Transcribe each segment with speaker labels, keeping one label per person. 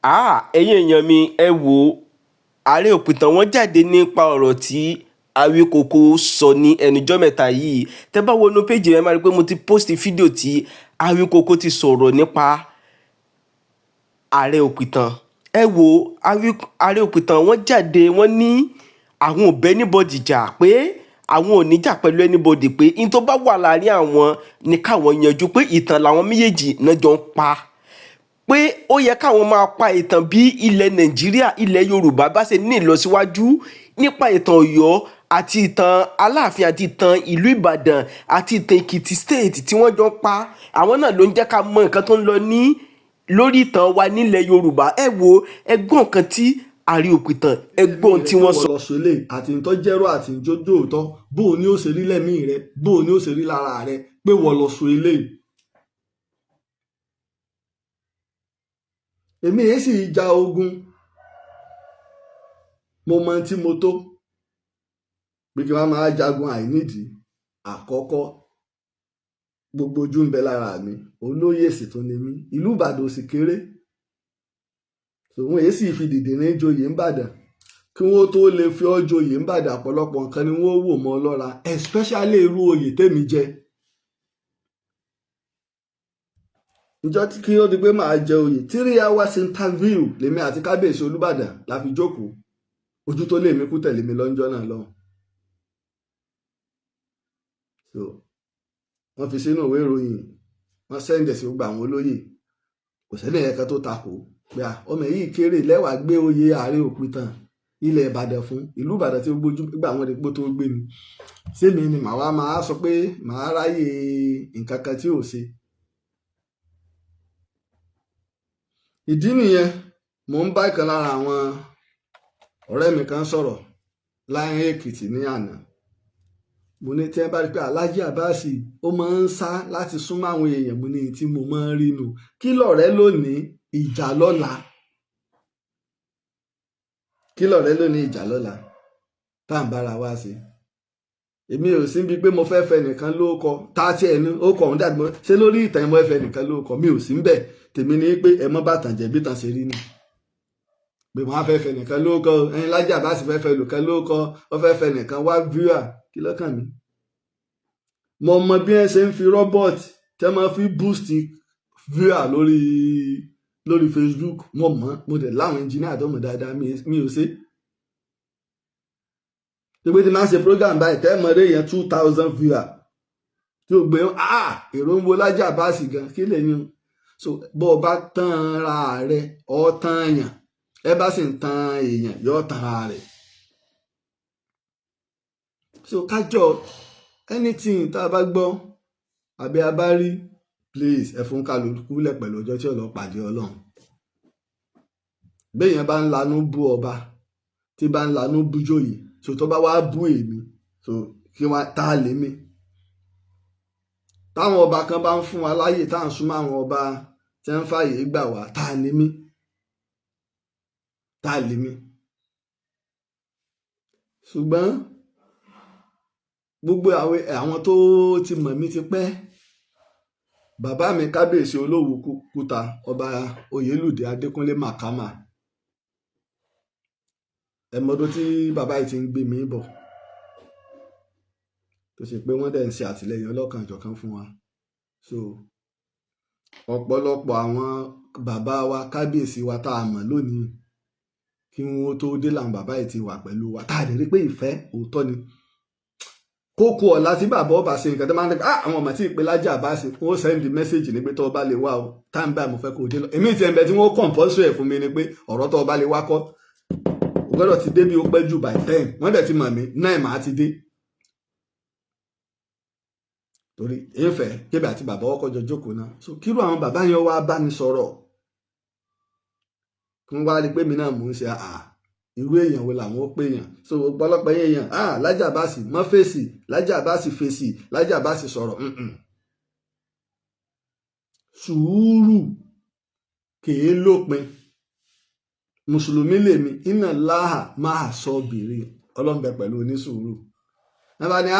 Speaker 1: Ẹ̀yin èèyàn mi, ẹ wo Ààrẹ Òpìtàn wọ́n jáde nípa ọ̀rọ̀ tí Awíkókó sọ ní ẹnujọ́ mẹ́ta yìí. Tẹ́ bá wọnú péjì rẹ, máa rí pé mo ti post fídíò tí Awíkókó ti sọ̀rọ̀ nípa Ààrẹ Òpìtàn. Ẹ wo Ààrẹ Òpìtàn wọ́n jáde, wọ́n ní àwọn ò bẹ́ anybody jà, pé àwọn ò ní jà pẹ̀lú anybody, pé in tó bá wà láàrin àwọn ní káwọn yanjú, pé ìtàn làwọn méjèèjì náà jọ ń pa, pé ó yẹ káwọn máa pa ìtàn bí ilẹ̀ Nàìjíríà, ilẹ̀ Yorùbá bá ṣe ní ìlọsíwájú nípa ìtàn Ọ̀yọ́ àti ìtàn Aláàfin àti ìtàn ìlú Ìbàdàn àti ìtàn Èkìtì State tí wọ́n jọ ń pa. Àwọn náà ló ń jẹ́ ká mọ nǹkan tó ń lọ ní lórí ìtàn wa nílẹ̀ Yorùbá. Ẹ wo, ẹ gbọ́ nǹkan tí Ààrẹ Òpìtàn, ẹ gbọ́ ohun tí wọ́n sọ.
Speaker 2: Lọ sọ eléyìí àti ntọ́ jẹ́rọ àti njójó òótọ́, bó o ní ó ṣe rí lẹ́mìí rẹ, bó o ní ó ṣe rí lára rẹ pé wọ́n lọ sọ eléyìí. Èmi èyí sì ja ogun, mo mọ tí mo tó pé kí wọ́n máa jagun àìnídìí. Àkọ́kọ́, gbogbo ojú ń bẹ lára mi, olóyè sì tún ni mí, ìlú Ìbàdàn ò sì kéré, òun èyí sì fi dìde ní joyè ńbàdàn. Kí wọ́n tó lè fi ọ́ joyè ńbàdàn, ọ̀pọ̀lọpọ̀ nǹkan ni wọ́n wò mọ́ ọ lọ́ra, especially irú oyè tèmi jẹ. Ìjọ tí kí ó di pé màá jẹ oyè, 3 hours interview lèmi àti kábíyèsí Olúbàdàn la fi jókòó. Ojú tó lè mí kú tẹ̀lé mi lọ́njọ́ náà lọ́hùn. So wọ́n fi sínú ìwé ìròyìn, wọ́n sẹ́ǹdẹ̀ sí gbogbo àwọn olóyè, kò sẹ́ni ẹ̀ka tó takò pé ọmọ yìí kéré lẹ́wàá gbé oyè Ààrẹ Òpìtàn ilẹ̀ Ìbàdàn fún ìlú Ìbàdàn tí gbogbo ojú gbà wọ́n rí pé tó gbé ni. Sẹ́mi ni màá wá máa sọ pé màá ráyè nǹkan kan tí ò ṣe. Ìdí nìyẹn, mò ń bá ìkan lára àwọn ọ̀rẹ́ mi kan sọ̀rọ̀ láyé Èkìtì ní àná. Mo ní tí ẹ bá rí pé Alhaji Abbas ó máa ń sá láti súnmọ́ àwọn èèyàn, mo ní tí mo máa ń rí nu kí lọ̀rẹ́ lónìí, ìjà lọ́la. Kí lọ̀rẹ́ lónìí, ìjà lọ́la tá à ń bára wá sí. Èmi ò sí bí pé mo fẹ́ fẹ́ nìkan lóko tá a tiẹ̀ ní ó kọ̀ ọ̀hún dàbí ṣé lórí ìtàn mo fẹ́ nìkan lóko, mi ò sí ń bẹ̀. Tèmi ní pé ẹ mọ́ bàtàn jẹ́ bí tàn ṣe rí ni pé wọ́n á fẹ́ fẹ́ nìkan lóko, ẹni Alhaji Abbas fẹ́ fẹ́ lùkàn lóko, wọ́n fẹ́ fẹ́ nìkan wá viewer, kí lọ́kàn mi. Mo mọ bí wọ́n ṣe ń fi robot tẹ́ máa fi boost viewer lórí Facebook, mo mọ̀, mo dẹ̀ láwọn engineer tó mọ̀ dáadáa, mi ò ṣe. Pé tí máa ń ṣe program báyìí, tẹ́ mọ̀ rí yẹn 2,000 viewer tí ó gbé èrò ń wo Alhaji Abbas gan, kí lè yún. So bó o bá tán ra rẹ, ọ tán yàn, ẹ bá sì ń tan èèyàn, yóò tan ra rẹ̀. So kájọ anything tá a bá gbọ́ àbí a bá rí, please, ẹ fún kálukú lẹ̀ pẹ̀lú ọjọ́ tí ó lọ pàdé Ọlọ́run. Béèyàn bá ń lanú bú ọba, tí bá ń lanú bú jòyè, so tó bá wá bú èmi, so kí wọ́n tá a lè mi. Táwọn ọba kan bá ń fún wa láyè, tá à ń súnmọ́ àwọn ọba tí wọ́n ń fààyè gbà wá, tá a lè mí, tá a lè mí. Ṣùgbọ́n gbogbo àwọn tó ti mọ̀ mí ti pẹ́, bàbá mi kábíyèsí Olówu Kúta, ọba Oyèlúdé Adékúnlé Màkàmà, ẹmọdún tí bàbá yìí ti ń gbé mi bọ̀, tó ṣe pé wọ́n dẹ̀ ń ṣe àtìlẹ́yìn ọlọ́kanòjọ̀kan fún wa. So ọ̀pọ̀lọpọ̀ àwọn bàbá wa kábíyèsí wa tá a mọ̀ lónìí, kí wọ́n tó dé làwọn bàbá yìí ti wà pẹ̀lú wa, tá a lè rí pé ìfẹ́ òótọ́ ni. Kókó ọ̀la tí bàbá ọba ṣe nǹkan tó máa ń dẹ́gbẹ́, àwọn ọmọ tí ìpè Alhaji Abbas, wọ́n send message ní pé tó bá lè wá o, táǹ báyìí mo fẹ́ kó o dé lọ. Èmi ti ẹ̀ ń bẹ tí wọ́n compulsory ẹ̀ fún mi ni pé ọ̀rọ̀ tó bá lè wá kọ́, o gbọ́dọ̀ ti dé bí ó pẹ́ jù by 10, wọ́n dẹ̀ ti mọ̀ mí, 9 màá ti dé. Torí ìfẹ́ kébì àti bàbá ọkọ̀ jọ jókòó náà. So kírú àwọn bàbá yẹn wá bá mi sọ̀rọ̀, kí wọ́n wá rí pé mi náà mò ń ṣe irú èèyàn wo làwọn ó pè yàn. So ọ̀pọ̀lọpọ̀ èèyàn, Alhaji Abbas mọ́ fèsì, Alhaji Abbas fèsì, Alhaji Abbas sọ̀rọ̀. Sùúrù kèé lópin. Mùsùlùmí lèmi, iná láhà máa sọ bèrè, ọlọ́mbẹ pẹ̀lú onísùúrù. Ẹ bá ní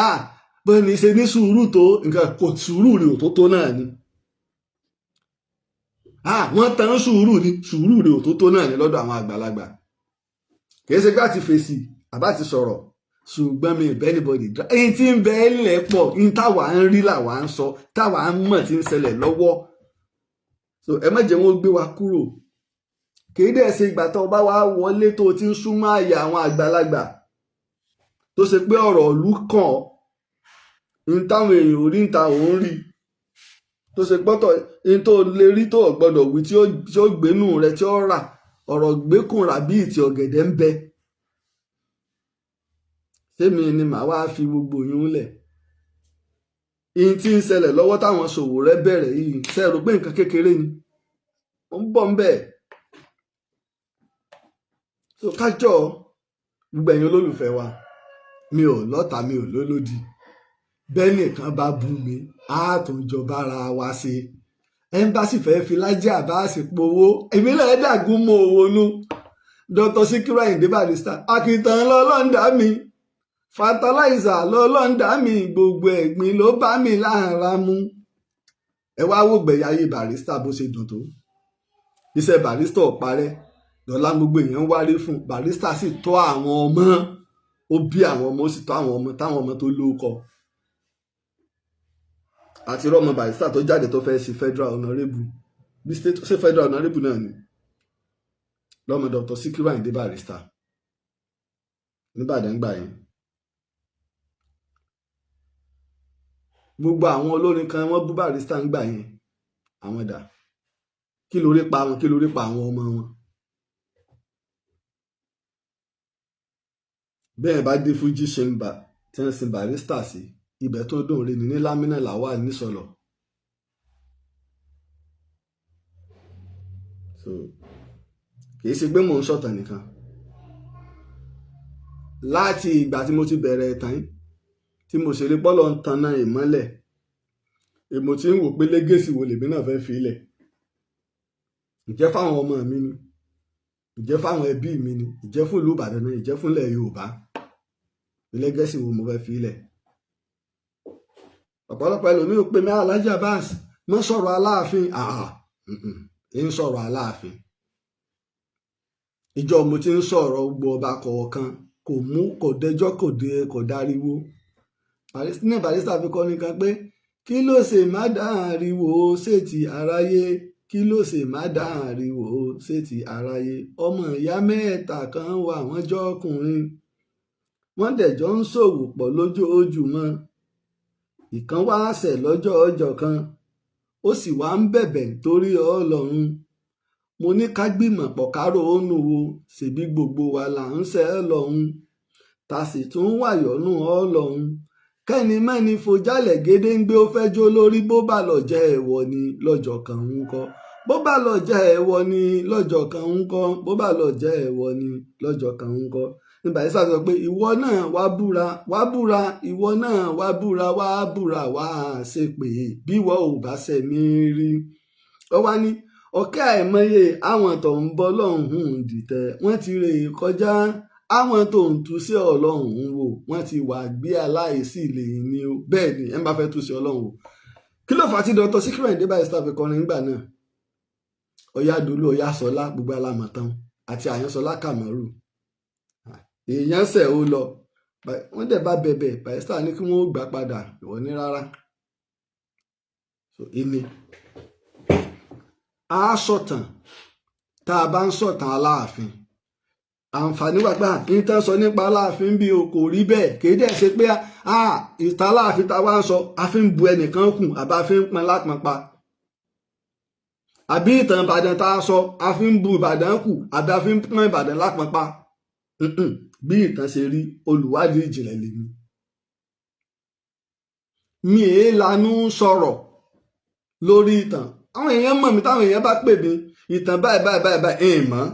Speaker 2: bẹ́ẹ̀ ni ṣe ní sùúrù tó nǹkan kò sùúrù rí ò tó náà ni. Wọ́n tán sùúrù ni, sùúrù rẹ̀ òtótó náà ní lọ́dọ̀ àwọn àgbàlagbà. Kì í ṣe pé àti fèsì àbá ti sọ̀rọ̀, ṣùgbọ́n mi ì anybody. Èyí tí ń bẹ ńlẹ̀ pọ̀ ní, táwa ń rí làwa ń sọ, táwa ń mọ̀ tí ń ṣẹlẹ̀ lọ́wọ́. So ẹ má jẹ́ wọ́n gbé wa kúrò. Kì í dẹ̀ ṣe ìgbà tó o bá wá wọlé, tó o ti ń súnmọ́ àyà àwọn àgbàlagbà, tó ṣe pé ọ̀rọ̀ ìlú kàn ọ́ ní, táwọn èèyàn ò rí ń ta òun rí, tó ṣe pọ́tọ̀ ní, tó lè rí, tó gbọ́dọ̀ wí, tí ó gbénú rẹ, tí ó rà ọ̀rọ̀ gbékùn rà bí ìtì ọ̀gẹ̀dẹ̀ ń bẹ. Sẹ́mi ni màá wá fi gbogbo yín lẹ̀? Ìyìn tí ń ṣẹlẹ̀ lọ́wọ́ táwọn Sowore bẹ̀rẹ̀ yìí, ṣe rò pé nǹkan kékeré ni? Ó ń bọ̀ ń bẹ̀. So kájọ gbogbo ẹ̀yin olólùfẹ́ wa, mi ò lọ́ta, mi ò lólódì. Bẹ́ẹ̀ nìkan bá bú mi, á tún jọ bára wa ṣe. Ẹ́mbásì fẹ́ fi Lájí Àbáàsì powó, èmi náà dàgún mọ́ owó nú. Dr. Sikiru Ayinde Barrister, àkìtàn lọ́lọ́ǹdà mi, fertilizer lọ́lọ́ǹdà mi, gbogbo ẹ̀gbin ló bá mi lára mu. Ẹ wá wò gbẹ̀yà ayé Barrister bó ṣe dùn tó. Iṣẹ́ Barrister ò parẹ́ dọ́là, gbogbo èèyàn ń wárí fún Barrister, sì tọ́ àwọn ọmọ, ó bí àwọn ọmọ, ó sì tọ́ àwọn ọmọ, táwọn ọmọ tó lóko àti rọmọ Barrister tó jáde tó fẹ́ ṣe federal honourable, bí state ṣe federal honourable náà ni lọ́mọ Dr. Sikiru Ayinde Barrister nìbàdàn gbà yẹn. Gbogbo àwọn olórin kan wọ́n bú Barrister ń gbà yẹn, àwọn dà? Kí lórí pa wọn? Kí lórí pa àwọn ọmọ wọn? Bẹ́ẹ̀ bá dé Fuji Chamber tí wọ́n sin Barrister sí, ibẹ̀ tó dùn rí ni ní Lámínà Lawal nísọlọ. So kì í ṣe pé mò ń sọ̀tàn nìkan. Láti ìgbà tí mo ti bẹ̀rẹ̀ ìtàn yìí, tí mo ṣe rí pọ́lọ̀ ń tanná ìmọ́lẹ̀, èmo tí ń wò pé légèsì wo lèmi náà fẹ́ fi ilẹ̀. Ǹjẹ́ fáwọn ọmọ mi ni? Ǹjẹ́ fáwọn ẹbí mi ni? Ǹjẹ́ fún ìlú Ìbàdàn ni? Ǹjẹ́ fún ilẹ̀ Yorùbá? Légèsì wo mo fẹ́ fi ilẹ̀? Ọ̀pọ̀lọpọ̀ ẹlòmíì ò pè mí, Alhaji Abbas, mọ́ sọ̀rọ̀ Aláàfin. Ń sọ̀rọ̀ Aláàfin. Ìjọ mo ti ń sọ̀rọ̀ gbogbo ọba kọ̀ọ̀kan, kò mú, kò dẹjọ́, kò dé, kò dáríwó. Ní Barrister fi kọ́ nìkan pé kí ló ṣe má dáhàríwó ṣètì aráyé, kí ló ṣe má dáhàríwó ṣètì aráyé. Ọmọ ìyá mẹ́ta kan wà, wọ́n jọ́kùnrin, wọ́n dẹ̀jọ́ ń ṣòwò pọ̀ lójoojúmọ́. Ìkan wá ṣẹ̀ lọ́jọ́ ọjọ́ kan, ó sì wá ń bẹ̀bẹ̀ torí Ọlọ́run. Mo ní ká gbìmọ̀ pọ̀ ká rónú wo, ṣèbí gbogbo wa là ń ṣẹ̀ lọ́hùn, ta sì tún wàyọ́nú Ọlọ́run. Kẹ́ni mẹ́ni fojálẹ̀ gédéǹgbé, ó fẹ́ jó lórí. Bó bá lọ jẹ́ ẹ̀wọ̀ ni lọ́jọ́ kan ń kọ́, bó bá lọ jẹ́ ẹ̀wọ̀ ni lọ́jọ́ kan ń kọ́, bó bá lọ jẹ́ ẹ̀wọ̀ ni lọ́jọ́ kan ń kọ́. Ní Barrister sọ pé ìwọ náà wá búra, wá búra, ìwọ náà wá búra, wá búra, wá ṣe pé bí ìwọ ò bá ṣẹ̀ mí rí. Ó wá ní ọ̀kẹ́ àìmọye àwọn tó ń bọ́ lọ́hùn-ún dìtẹ̀, wọ́n ti rè é kọjá. Àwọn tó ń tú sí Ọlọ́run wò, wọ́n ti wà gbé aláìsí lè ní o. Bẹ́ẹ̀ ni ẹ bá fẹ́ tú sí Ọlọ́run wò. Kí ló fà á tí Dr. Sikiru Ayinde Barrister fi kọrin nígbà náà? Ọ̀yádolú, Ọ̀yásọlá, gbogbo alámọ̀tán àti Àyànsọlá Kàmọ́rù. Èèyàn ṣẹ̀, ó lọ, wọ́n dẹ̀ bá bẹ̀bẹ̀. Barrister ní kí wọ́n ó gbà padà, ìwọ ní rárá. So ìní a sọ̀tàn. Tá a bá ń sọ̀tàn Aláàfin, àǹfààní wà pé ní tán sọ nípa Aláàfin bí o kò rí bẹ́ẹ̀. Kì í dẹ̀ ṣe pé ìtàn Aláàfin tá a wá ń sọ, a fi ń bu ẹnìkan kù, àbá fi ń pọn lápọn pa, àbí ìtàn Ìbàdàn tá a sọ, a fi ń bu Ìbàdàn kù, àbí a fi ń pọn Ìbàdàn lápọn pa. Bí ìtàn ṣe rí, olùwádìí ìjìnlẹ̀ lèmi. Mi èé lanú sọ̀rọ̀ lórí ìtàn. Àwọn èèyàn mọ̀ mí. Táwọn èèyàn bá pè mí, ìtàn báyìí báyìí báyìí báyìí, ẹ̀ mọ́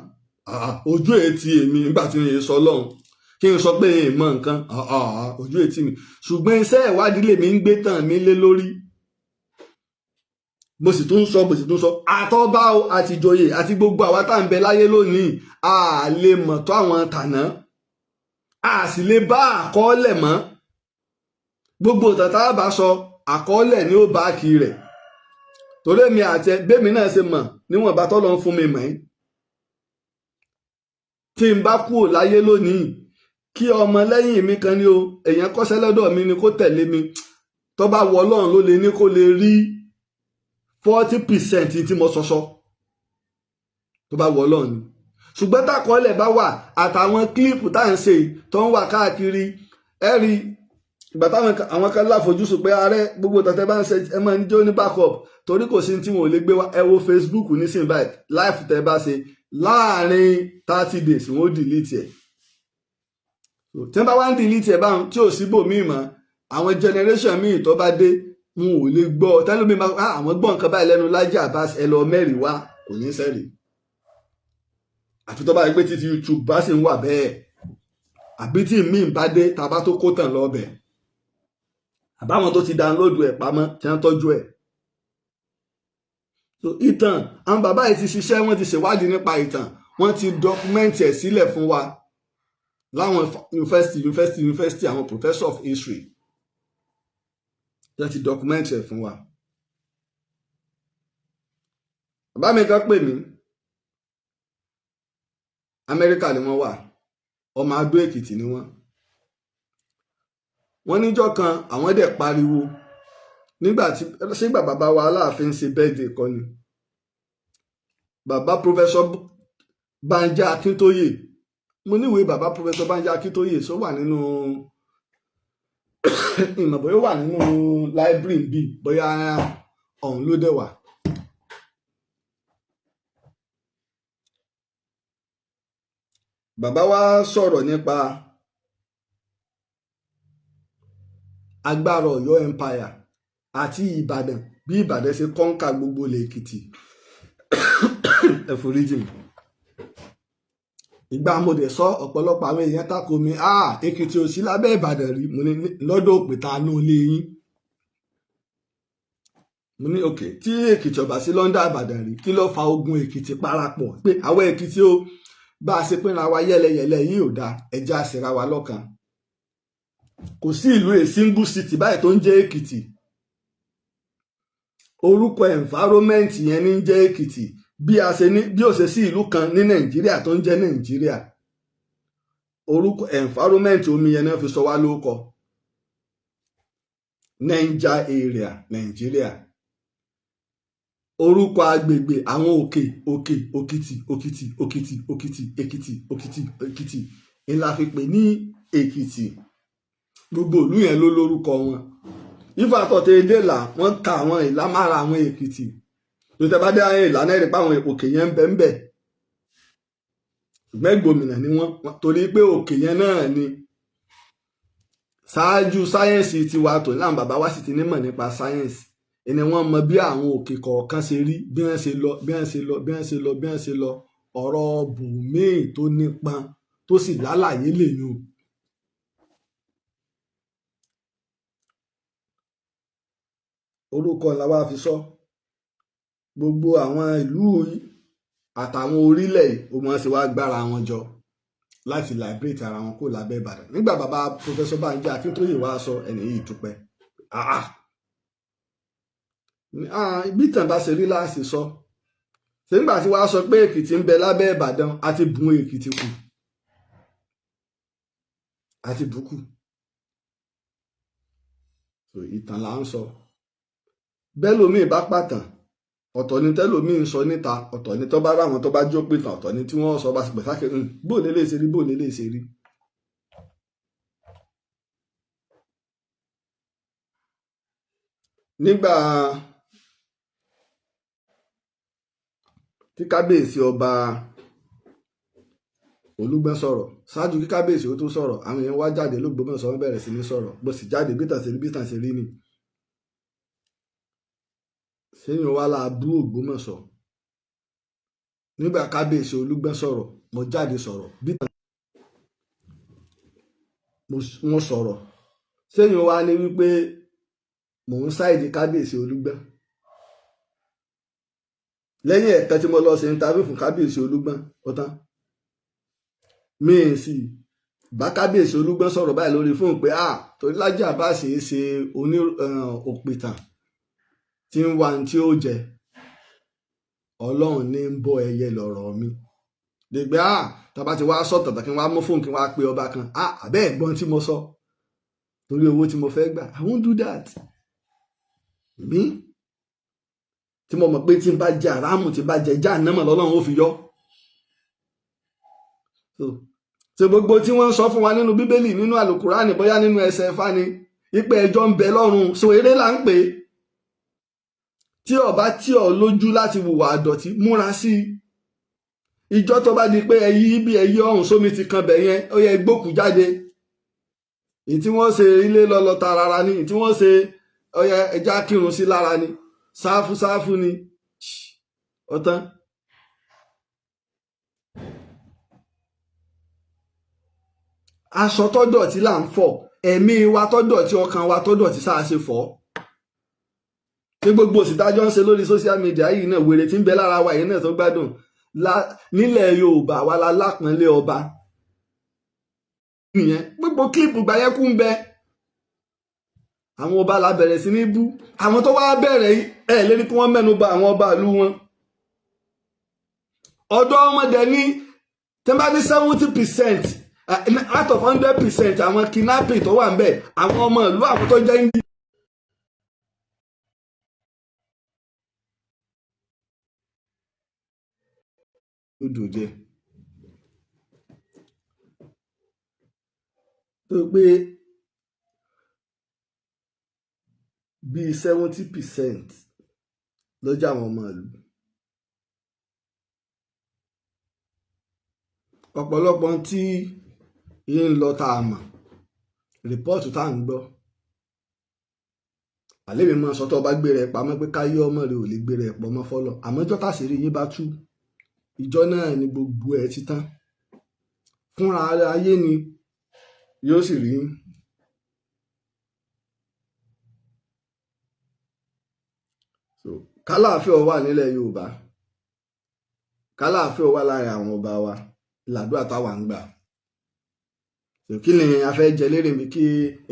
Speaker 2: ojú ètí èmi nígbà tí n sọ lọ́hùn kí n sọ pé ẹ̀ mọ̀ nǹkan, ojú ètí mi. Ṣùgbọ́n iṣẹ́ ìwádìí lèmi ń gbé tàn mí lé lórí. Mo sì tún sọ, mo sì tún sọ, àtọ́bá o, àti ìjòyè, àti gbogbo àwa tá à ń bẹ láyé lónìí, a lè mọ̀ tó àwọn tàná, a sì lè bá àkọọ́lẹ̀ mọ́. Gbogbo ìtàn tá a bá sọ, àkọọ́lẹ̀ ni ó bá kí rẹ̀. Torí èmi àti bẹ́mi náà ṣe mọ̀ níwọ̀nba tọ́lọ́ ń fún mi mọ̀ ẹ́, tí n bá kúrò láyé lónìí, kí ọmọ lẹ́yìn mi kan ní o, èèyàn kọ́ṣẹ́ lọ́dọ̀ mi ni kó tẹ̀lé mi, tó bá wọ Ọlọ́run ló lè ní kó lè rí 40% tí mo sọ sọ, tó bá wọ Ọlọ́run ni. Ṣùgbọ́n tákọọ́lẹ̀ bá wà àtàwọn clip tá à ń ṣe tó ń wà káàkiri, ẹ rí ìgbà táwọn àwọn kan láfojúsùn pé ààrẹ gbogbo tàtẹ́ bá ń ṣe, ẹ máa ń jó ní backup, torí kò sí tí wọn ò lè gbé wá. Ẹ wo Facebook nísìnyí báyìí, live tẹ́ bá ṣe láàrin 30 days, wọn ó delete ẹ̀. Tí wọ́n bá wá ń delete ẹ̀ báwọn tí ò síbòmíì mọ́, àwọn generation míì tó bá dé, wọn ò lè gbọ́. Tẹ́lómi máa, àwọn gbọ́ nǹkan báyìí lẹ́nu Lájí Abbas, ẹ lọ mẹ́rìí wá, kò ní sẹ́rìí. Àfi tó bá yẹ pé títí YouTube bá sì ń wà bẹ́ẹ̀, àbí tí míì bá dé tá a bá tó kó tàn lọ bẹ̀, àbáwọn tó ti download ẹ̀ pamọ́ tí wọ́n tọ́jú ẹ̀. So ìtàn àwọn bàbá yìí ti ṣiṣẹ́, wọ́n ti ṣèwádìí nípa ìtàn, wọ́n ti document ẹ̀ sílẹ̀ fún wa láwọn university, university, university, àwọn professor of history wọ́n ti document ẹ̀ fún wa. Bàbá mi kan pè mí, Amẹ́ríkà ni wọ́n wà, ọmọ Adó Èkìtì ni wọ́n. Wọ́n níjọ́ kan àwọn dẹ̀ pariwo nígbà tí sígbà bàbá wa Aláàfin ṣe birthday kọ́ ni, bàbá Professor Banji Akíntóyè. Mo níwèé bàbá Professor Banji Akíntóyè sọ wà nínú ìmọ̀, bóyá ó wà nínú library bí, bóyá ọ̀hún ló dẹ̀ wà. Bàbá wa sọ̀rọ̀ nípa agbára Ọ̀yọ́ empire àti Ìbàdàn, bí Ìbàdàn ṣe kọ́ńkà gbogbo ilẹ̀ Èkìtì. Ẹ foríjì mi. Ìgbà mo dẹ̀ sọ, ọ̀pọ̀lọpọ̀ àwọn èèyàn tako mi, Èkìtì ò sí lábẹ́ Ìbàdàn rí. Mo ní lọ́dọ̀ òpìta inú ilé yín. Mo ní òkè tí Èkìtì ọ̀bà sí lọ́ndà Ìbàdàn rí, kí ló fa ogun Èkìtì parapọ̀ pé àwọn Èkìtì ó bá a ṣe pínra wa yẹ́lẹyẹ̀lẹ yìí ò dáa, ẹja àṣírà wa lọ́kàn. Kò sí ìlú a single city báyìí tó ń jẹ́ Èkìtì. Orúkọ environment yẹn ní jẹ́ Èkìtì, bí a ṣe ní bí ó ṣe sí ìlú kan ní Nàìjíríà tó ń jẹ́ Nàìjíríà. Orúkọ environment omi yẹn náà fi sọ wá lórúkọ Niger area Nàìjíríà. Orúkọ agbègbè àwọn òkè òkè, Òkìtì, Òkìtì, Òkìtì, Òkìtì, Èkìtì, Òkìtì, Èkìtì ńlá fi pè ní Èkìtì. Gbogbo ìlú yẹn ló lórúkọ wọn. Ìfàtọ̀tẹ̀ èdè là wọ́n ka àwọn ìlà mára àwọn Èkìtì tó tẹ́ bá dé àwọn ìlà náà rí pé àwọn òkè yẹn ń bẹ ń bẹ, ṣùgbọ́n gómìnà ni wọ́n, torí pé òkè yẹn náà ni ṣáájú sáyẹ́ǹsì tiwa tó láwọn bàbá wa sì ti nímọ̀ nípa sáyẹ́ǹsì ẹni wọ́n mọ bí àwọn òkè kọ̀ọ̀kan ṣe rí, bí wọ́n ṣe lọ, bí wọ́n ṣe lọ, bí wọ́n ṣe lọ, bí wọ́n ṣe lọ. Ọ̀rọ̀ bùnmíì tó nípọn tó sì lálàyé lè yùn. Orúkọ la wá fi sọ gbogbo àwọn ìlú àtàwọn orílẹ̀ ó mọ̀ ṣe wá gbára wọn jọ láti liberate ara wọn kó lábẹ́ Ìbàdàn. Nígbà bàbá Professor Banji Akíntóyè wá sọ, ẹni yìí dúpẹ́. Bí ìtàn bá ṣe rí láàṣì sọ. Ṣé nígbà tí wàá sọ pé Èkìtì ń bẹ lábẹ́ Ìbàdàn, àti bùn Èkìtì kù, àti bùkù. Ìtàn là ń sọ. Bẹ́lòmíì bá pàtàn, ọ̀tọ̀ ni tẹ́lòmíì ń sọ níta, ọ̀tọ̀ ni tó bá ráwọn tó bá jó pìtàn, ọ̀tọ̀ ni tí wọ́n sọ bá sì pẹ̀ sákè bó lè lè ṣe rí, bó lè lè ṣe rí. Nígbà tí kábíyèsí ọba Olúgbọ́n sọ̀rọ̀, ṣáájú kí kábíyèsí ó tó sọ̀rọ̀, àwọn èèyàn wá jáde l'Ógbómọ̀ṣọ́, wọ́n bẹ̀rẹ̀ sí ní sọ̀rọ̀, bó sì jáde bí tàn ṣe rí, bí tàn ṣe rí ni. Sẹ́yìn wá la bú Ògbómọ̀ṣọ́. Nígbà kábíyèsí Olúgbọ́n sọ̀rọ̀, mo jáde sọ̀rọ̀ bí tàn mo sọ̀rọ̀. Sẹ́yìn wá ní wípé mò ń ṣáìdì kábíyèsí Olúgbọ́n. Lẹ́yìn ẹ̀kan tí mo lọ ṣe interview fún kábíyèsí Olúgbọ́n, ó tán. Mi ì sì bá kábíyèsí Olúgbọ́n sọ̀rọ̀ báyìí lórí fóònù pé torí Lájí Abbas ṣe oní òpìtàn. tí ń wá ní tí ó jẹ. Ọlọ́run ní ń bọ́ ẹyẹ lọ̀rọ̀ mi dègbé. Tàbá ti wá sọ tàtà, kí n wá mú fóònù, kí n wá pe ọba kan, àbẹ́ ẹ̀gbọ́n tí mo sọ torí owó tí mo fẹ́ gbà. I won't do that. Mi tí mo mọ̀ pé tí n bá jẹ àràmù, tí n bá jẹ jáànámọ̀, lọ́lọ́run ó fi yọ. Ṣe gbogbo tí wọ́n ń sọ fún wa nínú Bíbélì, nínú Àlùkùránì, bóyá nínú ẹsẹ̀ Ifá ni ipe ẹjọ́ ń bẹ lọ́run, so eré là ń pè é. Tí ọba tí ọ lójú láti hùwà àdọ̀tí, múra sí i. Ìjọ tó bá di pé ẹyí bí ẹyí ọ̀hún sómi ti kan bẹ̀ yẹn, ó yẹ gbókù jáde. Èyí tí wọ́n ṣe ilé lọ́lọ́ tarara ni, èyí tí wọ́n ṣe ó yẹ ẹja kírun sí lára ni, sáfù sáfù ni, ọ̀tán. Aṣọ tó dọ̀tí là ń fọ̀, ẹ̀mí wa tó dọ̀tí, ọkàn wa tó dọ̀tí sáà ṣe fọ̀. Ṣé gbogbo òsìtájọ́ ń ṣe lórí social media yìí náà, wèrè tí ń bẹ lára wa yìí náà tó gbádùn nílẹ̀ Yorùbá wa la lápọ́nlé ọba nìyẹn. Gbogbo clip gbàyẹ́kú ń bẹ, àwọn ọba la bẹ̀rẹ̀ sí ní bú. Àwọn tó wá bẹ̀rẹ̀ ẹ̀ lérí kí wọ́n mẹ́nu bà àwọn ọba ìlú wọn. Ọ̀dọ́ ọmọdé ní tí wọ́n bá ní 70% out of 100% àwọn kidnapping tó wà ń bẹ̀, àwọn ọmọ ìlú, àwọn tó jẹ́ India. Odò jẹ tó pé bíi 70% lọ́jọ́ àwọn ọmọ ìlú. Ọ̀pọ̀lọpọ̀ tí yín ń lọ tá a mọ̀, report tá à ń gbọ́, àlẹ́ mi máa sọ, tó bá gbé rẹ̀ pamọ́ pé káyé ọmọ rẹ̀ ò lè gbé rẹ̀ pamọ́ fọlọ́, àmọ́ ìjọ́ tàṣírí yín bá tú, ìjọ náà ni gbogbo ẹ̀ ti tán fúnra ayé ni yóò sì rí. So kálàáfíà wà nílẹ̀ Yorùbá, kálàáfíà wà láàrin àwọn ọba wa, làdúrà táwa ń gbà. So kí ni a fẹ́ jẹ lérè mi kí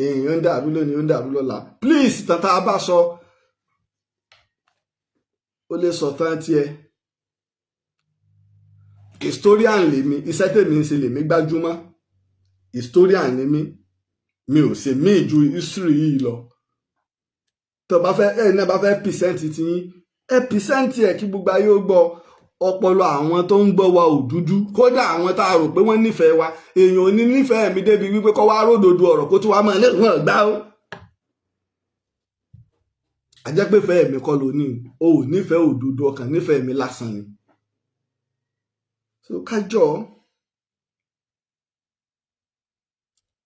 Speaker 2: èèyàn ń dàrú lónìí, ó ń dàrú lọ́la? Please, tata bá sọ, ó lè sọ tán tiẹ̀. Historian lèmi, iṣẹ́ tèmi ń ṣe lèmi gbájúmọ́. Historian ni mí, mi ò ṣe míì ju history yìí lọ. Tó bá fẹ́ ẹ náà bá fẹ́ present tiyín, ẹ present ẹ kí gbogbo ayé ó gbọ́. Ọpọlọ àwọn tó ń gbọ́ wa ò dúdú. Kódà àwọn tá a rò pé wọ́n nífẹ̀ẹ́ wa, èèyàn ò ní nífẹ̀ẹ́ mi débi wípé kọ́ wá ródòdó ọ̀rọ̀ kó tún wá máa lé wọn gbá ó. Àjẹpẹ́fẹ́ mi kọ́ ló ní o, ò nífẹ̀ẹ́ òdodo, ọkàn nífẹ̀ẹ́ mi lásán ni. So kájọ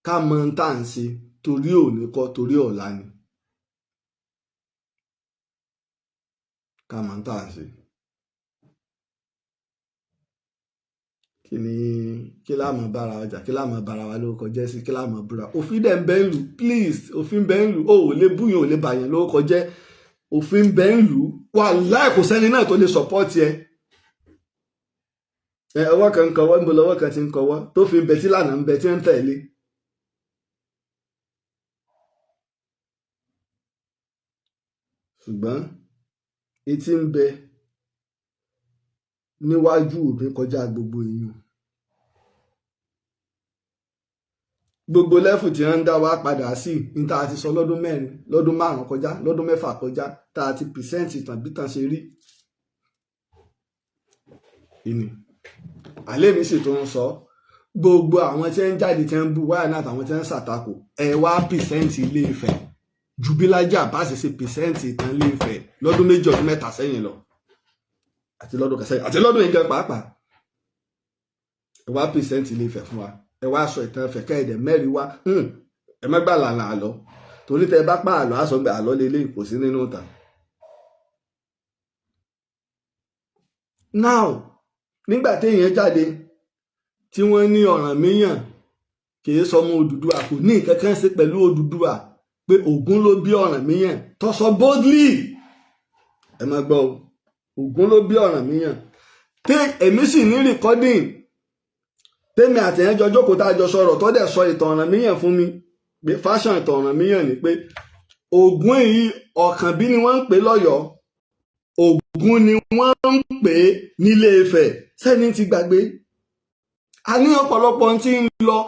Speaker 2: ká mọ ohun tá à ń ṣe, torí òní kọ́, torí ọ̀la ni. Ká mọ ohun tá à ń ṣe. Kí ni kí láàmú bára ọjà, kí láàmú bára wa lórúkọ jẹ́ sí, kí láàmú búra? Òfin dẹ̀ ń bẹ ń lù. Please, òfin bẹ ń lù. O ò lè búyàn, ò lè bàyàn lórúkọ jẹ́. Òfin bẹ ń lù. Wàláì, kò sẹ́ni náà tó lè support ẹ. Ẹ ọwọ́ kan ń kọwọ́, níbo lọ́wọ́ kan ti ń kọwọ́ tó fi ń bẹ tí lànà ń bẹ tí ń tẹ̀lé. Ṣùgbọ́n etí ń bẹ níwájú mi kọjá gbogbo èèyàn, gbogbo lẹ́fù tí wọ́n ń dá wa padà sí ní tá a ti sọ lọ́dún 4, lọ́dún 5 kọjá, lọ́dún 6 kọjá, tá a ti present ìtàn bí tàn ṣe rí. Ìní àlẹ́ mi sì tó ń sọ, gbogbo àwọn tí ń jáde, tí ń bú wáyà náà, àtàwọn tí ń ṣàtakò, ẹ wá present Ilé Ifẹ̀ ju bí Lájí Abbas ṣe present ìtàn Ilé Ifẹ̀ lọ́dún 2, ọdún 3 sẹ́yìn lọ, àti lọ́dún kan sẹ́yìn, àti lọ́dún yìí gan pàápàá. Ẹ wá present Ilé Ifẹ̀ fún wa, ẹ wá sọ ìtàn Ifẹ̀ kẹ́ẹ̀dẹ̀ mẹ́rin wá. Ẹ má gbà lànà àlọ́, torí tẹ bá pa àlọ́, àsọ gbà àlọ́ lélẹ̀, kò sí nínú ìtàn. Now, nígbà téèyàn jáde tí wọ́n ní Ọ̀rànmíyàn kì í sọmọ Odùduwà, kò ní nǹkan kan ṣe pẹ̀lú Odùduwà, pé Ògún ló bí Ọ̀rànmíyàn, tó sọ boldly, ẹ má gbọ́ o, Ògún ló bí Ọ̀rànmíyàn, tí èmi sì ní recording tèmi àtẹ̀yẹ́ jọ jókòó, tá a jọ sọ̀rọ̀, tó dẹ̀ sọ ìtàn Ọ̀rànmíyàn fún mi, pé fashion ìtàn Ọ̀rànmíyàn ni pé Ògún yìí, Ọ̀kànbí ni wọ́n ń pè lọ́yọ̀ọ́, Ògún ni wọ́n ń pè nílé Ifẹ̀. Sẹ́ni ti gbàgbé a ní ọ̀pọ̀lọpọ̀ tí ń lọ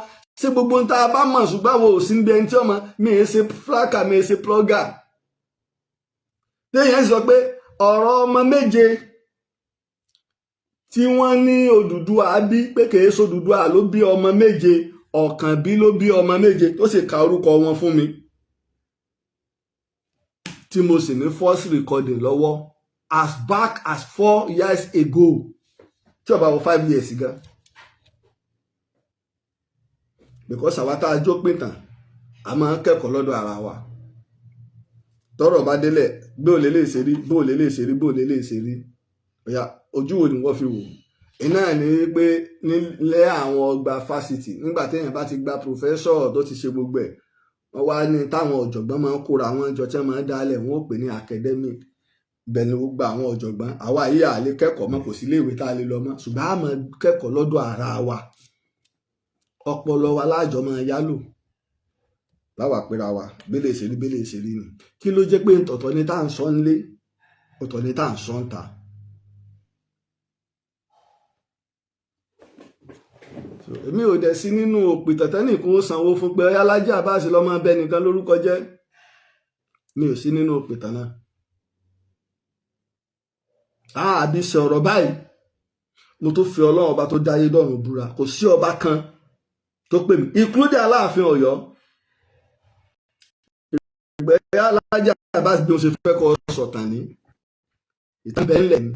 Speaker 2: ṣé gbogbo ń tá a bá mọ̀, ṣùgbọ́n àwọn ò sí níbi ẹni tí ọmọ mi ì ṣe flákà, mi ì ṣe plọ́gà. Téèyàn sọ pé ọ̀rọ̀ ọmọ méje tí wọ́n ní Odùduwà bí, pé kìí ṣe Odùduwà ló bí ọmọ méje, Ọ̀kànbí ló bí ọmọ méje, tó sì ka orúkọ wọn fún mi, tí mo sì ní first recording lọ́wọ́ as back as 4 years ago, tí ó bá wọ 5 years gan, because àwa tá a jó pín tàn, a máa ń kẹ́kọ̀ọ́ lọ́dọ̀ ara wa. Tọ́rọ̀ bá délẹ̀, bí ò lè lè ṣe rí, bó lè lè ṣe rí, bó lè lè ṣe rí, ọ̀yà ojú wo ni wọ́n fi wò iná ní pé nílé àwọn ọgbà fásitì, nígbà téèyàn bá ti gba professor tó ti ṣe gbogbo ẹ̀, wọ́n wá ní táwọn ọ̀jọ̀gbọ́n máa ń kóra àwọn jọ tí wọ́n máa ń dálẹ̀, wọ́n ó pè ní academic. Bẹ́ẹ̀ ni gbogbo àwọn ọ̀jọ̀gbọ́n àwa yìí à lè kẹ́kọ̀ọ́ mọ́, kò sí iléèwé tá a lè lọ mọ́, ṣùgbọ́n a máa kẹ́kọ̀ọ́ lọ́dọ̀ ara wa. Ọpọlọ wa láàjọ máa yálò láwà péra wa bẹ́lẹ̀ ṣe rí, bẹ́lẹ̀ ṣe rí ni. Kí ló jẹ́ pé ọ̀tọ̀ ni tá à ń sọ nílé, ọ̀tọ̀ ni tá à ń sọ ń ta? Èmi ò dẹ̀ sí nínú òpìtàn tẹ́nìkan ó sanwó fún pé ọyá Lájí Abbas lọ́mọ bẹ́ẹ̀ nìkan lórúkọ jẹ́. Mi ò sí nínú òpìtàn náà. Àbí ṣe ọ̀rọ̀ báyìí, mo tó fi Ọlọ́run ọba tó dáyé dọ̀run búra, kò sí ọba kan tó pè mí, including Aláàfin Ọ̀yọ́, ìgbẹ́ Lájí Abbas bí mo ṣe fẹ́ kọ́ sọ̀tàn ní ìtàn bẹ́ẹ̀ ńlẹ̀ ni.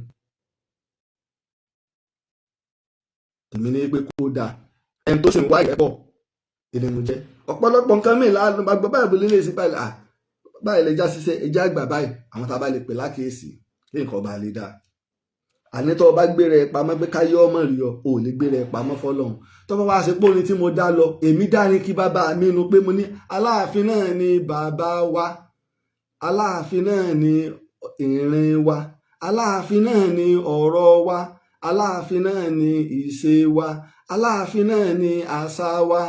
Speaker 2: Tèmi ní pé kó dáa, ẹni tó sì ń wá ìrẹ́pọ̀ èdè mo jẹ́. Ọ̀pọ̀lọpọ̀ nǹkan míì láàánú bá gbọ́ báyìí, lè sí báyìí, báyìí lè já ṣiṣẹ́ ẹjẹ́ àgbà báyìí, àwọn tá a bá lè pè lákèésí kí nǹkan bá lè dáa. Àní tó o bá gbére ẹ pamọ́ pé káyé ọmọ rí ọ, ò lè gbére ẹ pamọ́ fọlọ́run. Tó bá wá ṣe pé orin tí mo dá lọ, èmi dá ní kí bàbá mi nu pé mo ní Aláàfin náà ni bàbá wa, Aláàfin náà ni ìrìn wa, Aláàfin náà ni ọ̀rọ̀ wa, Aláàfin náà ni ìṣe wa, Aláàfin náà ni àṣà wa,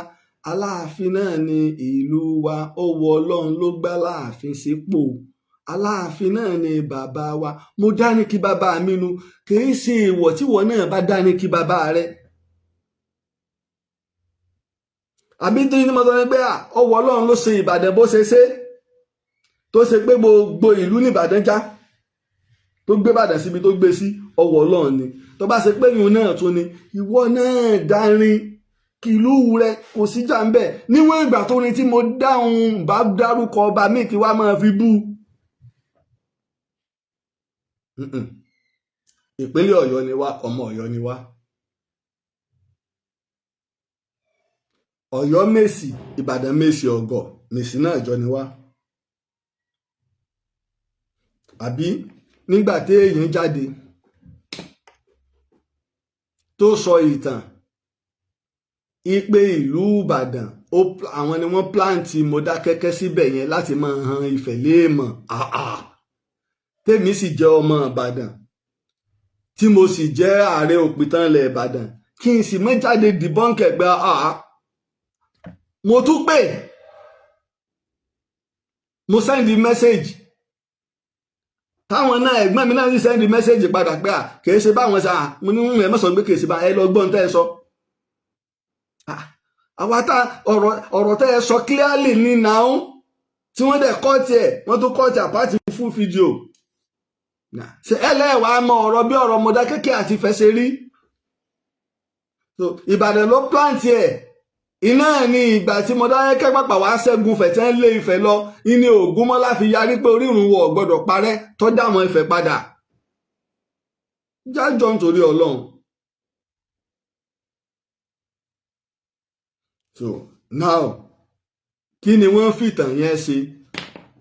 Speaker 2: Aláàfin náà ni ìlú wa. Ó wọ Ọlọ́run ló gbá Láàfin sípò, Aláàfin náà ni bàbá wa. Mo dá ní kí bàbá mi nu, kìí ṣe èèwọ̀ tíwọ náà bá dá ní kí bàbá rẹ. Àbí tó ní mo sọ pé ọwọ́ Ọlọ́run ló ṣe Ìbàdàn bó ṣe ṣe, tó ṣe pé gbogbo ìlú ní Ìbàdàn já, tó gbé Ìbàdàn síbi tó gbé sí, ọwọ́ Ọlọ́run ni. Tó bá ṣe pé ìhun náà tún ni ìwọ náà dárin kìlú rẹ, kò síjà ń bẹ. Níwọ̀n ìgbà tó ní tí mo dáhùn bá dárúkọ ọba míì kí wàá máa fi bú. Ìpínlẹ̀ Ọ̀yọ́ ni wá, ọmọ Ọ̀yọ́ ni wá. Ọ̀yọ́ Mèsì, Ìbàdàn Mèsì, Ọ̀gọ̀ Mèsì náà jọ ni wá. Àbí nígbà tí èèyàn jáde tó sọ ìtàn ipe ìlú Ìbàdàn, àwọn ni wọ́n pláǹtì Mọdákẹ́kẹ́ síbẹ̀ yẹn láti máa han Ifẹ̀ léèmọ̀. Tèmi sì jẹ́ ọmọ Ìbàdàn, tí mo sì jẹ́ ààrẹ òpìtàn ilẹ̀ Ìbàdàn, kí n sì mọ́ jáde dìbọ́ǹkẹ̀ pé mo tún pè, mo send message táwọn náà, ẹ̀gbọ́n mi náà sì send message padà pé kì í ṣe báwọn ṣe. Mo ní ẹ mọ̀sán pé kì í ṣe bá ẹ lọ gbọ́n tẹ́ ẹ sọ. Àwa tá ọ̀rọ̀ tẹ́ ẹ sọ clearly ní now, tí wọ́n dẹ̀ kọ́ tiẹ̀, wọ́n tún kọ́ ti àpáàtì fún fídíò. Ṣe ẹlẹ́wàá mọ ọ̀rọ̀ bí ọ̀rọ̀ Mọdákẹ́kẹ́ àti Ifẹ̀ ṣe rí? Ìbàdàn ló plant ẹ̀. Iná ní ìgbà tí Mọdákẹ́kẹ́ pàpà wá ṣẹ́gun Ifẹ̀ tí wọ́n lé Ifẹ̀ lọ, ìní Ògúnmọ́lá fi yarí pé orírun wọ̀ gbọ́dọ̀ parẹ́, tó dáwọn Ifẹ̀ padà. Jájọ nítorí Ọlọ́run. So now, kí ni wọ́n fìtàn yẹn ṣe?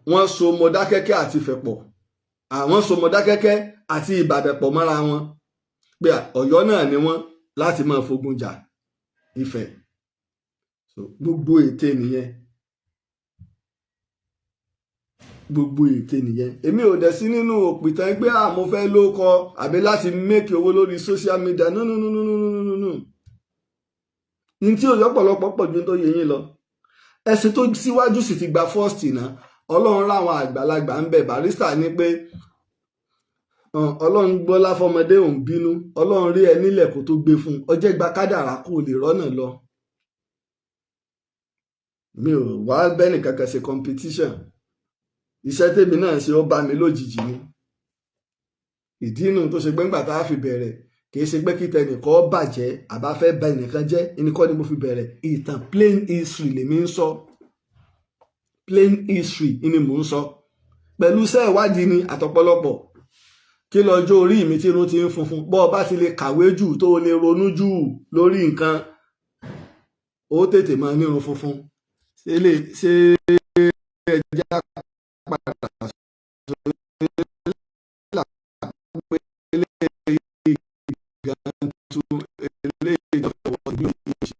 Speaker 2: Wọ́n so Mọdákẹ́kẹ́ àti Ifẹ̀ pọ̀, àwọn so Mọdákẹ́kẹ́ àti Ìbàdàn pọ̀ mọ́ra wọn pé Ọ̀yọ́ náà ni wọ́n láti máa fogun jà Ifẹ̀. So gbogbo ète nìyẹn, gbogbo ète nìyẹn. Èmi ò dẹ̀ sí nínú òpìtàn pé mo fẹ́ ló kọ àbí láti make owó lórí social media. No, no, no, no, no, no, no, no. Ní tí òye ọ̀pọ̀lọpọ̀ pọ̀ ju tó yẹ yín lọ. Ẹ̀sìn tó síwájú sì ti gba first náà. Ọlọ́run ráwọn àgbàlagbà ń bẹ̀. Barrister ní pé Ọlọ́run gbọ́lá fọmọdé òun bínú, Ọlọ́run rí ẹ nílẹ̀ kó tó gbé fún un, ọjẹ́ gba kádàrá kó lè rọ́nà lọ. Mi ò wá bẹ́ẹ̀ nìkan kan ṣe competition. Iṣẹ́ tèmi náà ṣe ó bá mi lójijì ni. Ìdí inú tó ṣe gbẹ́ngbà tá a fi bẹ̀rẹ̀, kì í ṣe pé kí tẹnìkan bàjẹ́ àbá fẹ́ bà ẹnìkan jẹ́ ẹnìkan ni mo fi bẹ̀rẹ̀ ìtàn. Plain history lèmi ń sọ, plain history ni mò ń sọ pẹ̀lú iṣẹ́ ìwádìí ni àtọ̀pọ̀lọpọ̀. Kí lọ́jọ́ orí mi tí irun ti ń funfun, bọ́ ọ bá ti lè kàwé jù, tó o lè ronú jù lórí nǹkan, ó tètè máa nírun funfun. Ṣé lè ṣe ẹja padà sórí pé eléyìí gan tún eléyìí tó fọwọ́ bí òun ṣe.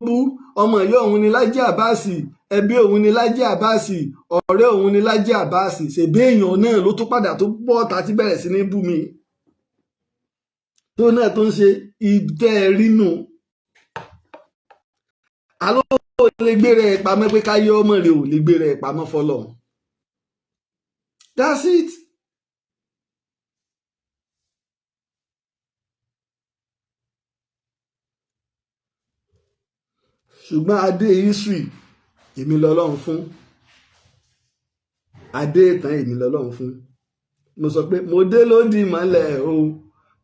Speaker 2: Bú ọmọ ìyá òun ni Lájí Àbáàsì, ẹbí òun ni Lájí Àbáàsì, ọ̀rẹ́ òun ni Lájí Àbáàsì. Ṣèbí èèyàn náà ló tún padà tó bọ́ ọ̀tá tí bẹ̀rẹ̀ sí ní bú mi, tó náà tó ń ṣe ìtẹ́ rínú. Àló ò lè gbére ẹ̀ pamọ́ pé káyé ọmọ rẹ̀ ò lè gbére ẹ̀ pamọ́ fọlọ́. That's it. Ṣùgbọ́n adé history èmi lọ́lọ́run fún, adé ìtàn èmi lọ́lọ́run fún. Mo sọ pé mo dé lódì mọ́lẹ̀ o,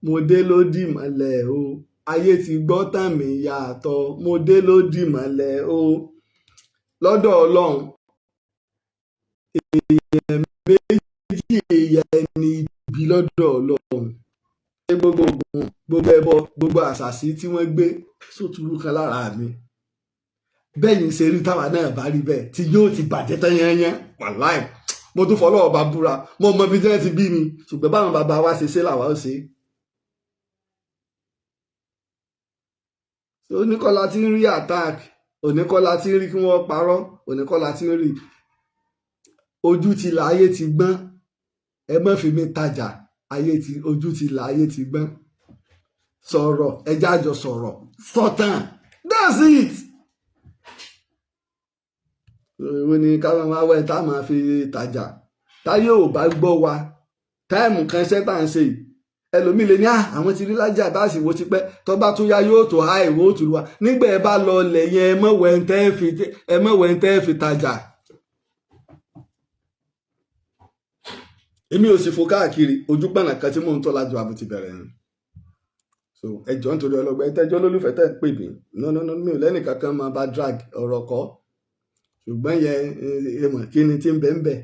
Speaker 2: mo dé lódì mọ́lẹ̀ o, ayé ti gbọ́ tàn mí yàtọ̀, mo dé lódì mọ́lẹ̀ o. Lọ́dọ̀ Ọlọ́run, èèyàn méjì èèyàn ẹni ibi lọ́dọ̀ Ọlọ́run. Ṣé gbogbo ogun, gbogbo ẹbọ, gbogbo àṣàṣì tí wọ́n gbé sótúrú kan lára mi, bẹ́ẹ̀ ṣe rí táwa náà bá rí bẹ́ẹ̀ tí yóò ti bàjẹ́ tán yányán. Wàláì, mo tún fọlọ́ ọba búra, mo mọ ibi tí wọ́n ti bí mi, ṣùgbọ́n báwọn bàbá wa ṣe ṣe làwa ó ṣe. Oníkọ́lá ti ń rí attack, oníkọ́lá ti ń rí kí wọ́n parọ́, oníkọ́lá ti ń rí ojú ti là, ayé ti gbọ́n. Ẹ má fi mi tajà, ayé ti ojú ti là, ayé ti gbọ́n. Sọ̀rọ̀, ẹ jájọ sọ̀rọ̀ sọ̀tàn, that's it. Èwo ni ká máa wá ẹ tá máa fi tajà? Táyé ò bá gbọ́ wa, time kan iṣẹ́ tá à ń ṣe yìí, ẹlòmíì lè ní àwọn ti rí Lájí Àbáàsì wo ti pẹ́, tó bá tún yá yóò tó há ìwé òtún wa. Nígbà ẹ bá lọ lẹ̀ yẹn, ẹ mọ̀wẹ́ ń tẹ́ fi tajà. Èmi ò sì fò káàkiri ojú pọ̀nà kan tí mò ń tọ́ lájú àbò ti bẹ̀rẹ̀ ni. So ẹ jọ̀ọ́, nítorí ọlọ́gbẹ́ tẹ́jọ́ lólùfẹ́ tẹ́ ń pè mí, no, no, no, mi ò lẹ́nì kankan máa bá drag ọ̀rọ̀ kọ́. Ṣùgbọ́n yẹn ẹ mọ̀ kí ni tí ń bẹ ń bẹ.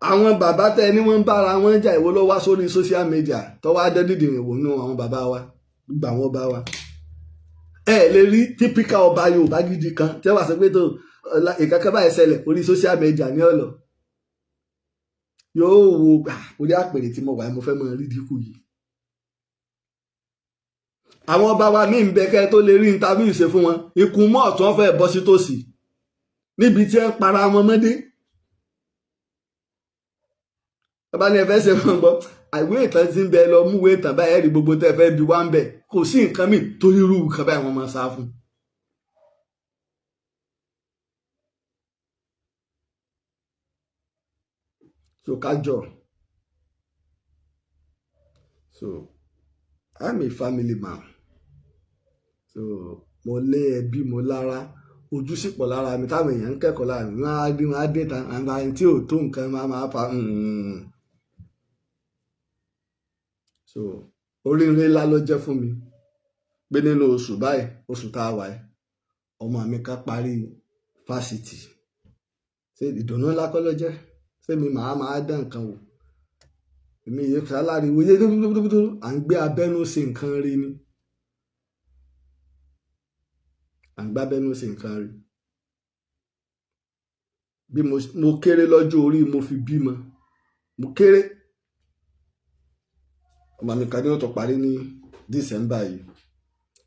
Speaker 2: Àwọn bàbá tẹ ní wọ́n ń bára wọn jà, ìwọ ló wá sórí social media tó wá dé dídìrín wò nú àwọn bàbá wa, gbà wọn bá wa. Ẹ lè rí typical ọba Yorùbá gidi kan tí wọ́n wá sọ pé tó ìkankan báyìí ṣẹlẹ̀, orí social media ní ọ̀lọ́ yóò wo orí àpèrè tí mo wà, mo fẹ́ mọ rí dínkù yìí. Àwọn ọba wa míì ń bẹ, kẹ́ tó lè rí interview ṣe fún wọn, ikùn mọ́ ọ̀tún fẹ́ bọ́ sí tòsí níbi tí ẹ ń para wọn mọ́dé. Bàbá ní ẹ fẹ́ ṣe fún gbọ́ àìwé ìtàn tí ń bẹ, lọ múwé ìtàn báyìí, ẹ̀rí gbogbo tẹ́ fẹ́ bi wá ń bẹ̀, kò sí nǹkan míì torí irú nǹkan báyìí wọ́n máa sá fún. So kájọ, so I'm a family man, so mo lé ẹbí, mo lára, ojú sì pọ̀ lára mi táwọn èèyàn ń kẹ́kọ̀ọ́ lára mi. Wọ́n á dé, wọ́n á dé ta àwọn ẹni tí ò tó nǹkan máa fa. So oríire ńlá ló jẹ́ fún mi pé nínú oṣù báyìí, oṣù tá a wà yìí, ọmọ mi ká parí fásitì. Ṣé ìdùnnú ńlá kọ́ ló jẹ́? Ṣé mi màá máa dán nǹkan wò? Èmi yìí sáláriwo yé tó à ń gbé abẹ́nú ṣe nǹkan rí ni, à ń gbé abẹ́nú ṣe nǹkan rí. Bí mo kéré lọ́jọ́ orí, mo fi bímọ, mo kéré. Ọmọ mi kan ní ó tó parí ní December yìí.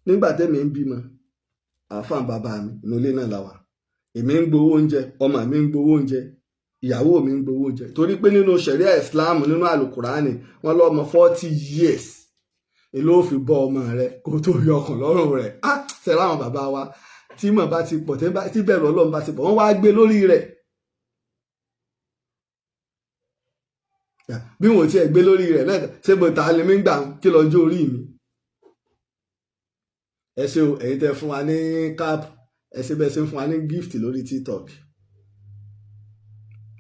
Speaker 2: Nígbà tẹ́mi ń bímọ, àáfàá bàbá mi inú ilé náà la wà. Èmi ń gbowó oúnjẹ, ọmọ mi ń gbowó oúnjẹ, ìyàwó mi ń gbowó oúnjẹ, torí pé nínú ṣẹ̀ríà Islam, nínú àlùkùránì, wọ́n lọ́mọ 40 years èló fi bọ́ ọmọ rẹ kó tó yọ ọkàn lọ́rùn rẹ̀. Ah, ṣe láwọn bàbá wa Tí mọ̀ bá ti pọ̀, tí bẹ̀rù Ọlọ́run bá ti pọ̀, wọ́n wá gbé lórí rẹ̀. Bí wọn ò tiẹ̀ gbé lórí rẹ̀ náà, ṣé mo ta lè mí gbà kí lọ́jọ́ orí mi? Ẹ ṣé o, ẹ̀yin tẹ́ fún wa ní cap, ẹ ṣé bẹ́ẹ̀ ṣe ń fún wa ní gift lórí TikTok.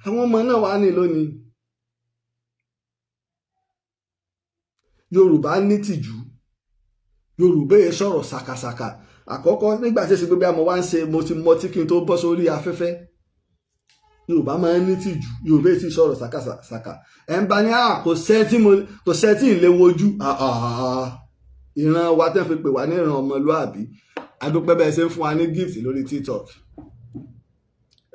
Speaker 2: Àwọn ọmọ náà wà ní lónìí. Yorùbá ní tìjú, Yorùbá yẹn sọ̀rọ̀ ṣàkàṣàkà. Àkọ́kọ́ nígbà tí èsì pé bí a mọ̀ wá ń ṣe, mo ti mọ tí kí n tó bọ́ sórí afẹ́fẹ́. Yorùbá máa ń ní tìjú, Yorùbá ti sọ̀rọ̀ ṣàkàṣàkà. Ẹ̀ ń bá ní kò sẹ́tì ń lé wojú. Ìran wa tẹ́ fi pè wá ní ìran ọmọlúàbí. Adúpẹ́ bẹ́ẹ̀ ṣe ń fún wa ní gift lórí TikTok.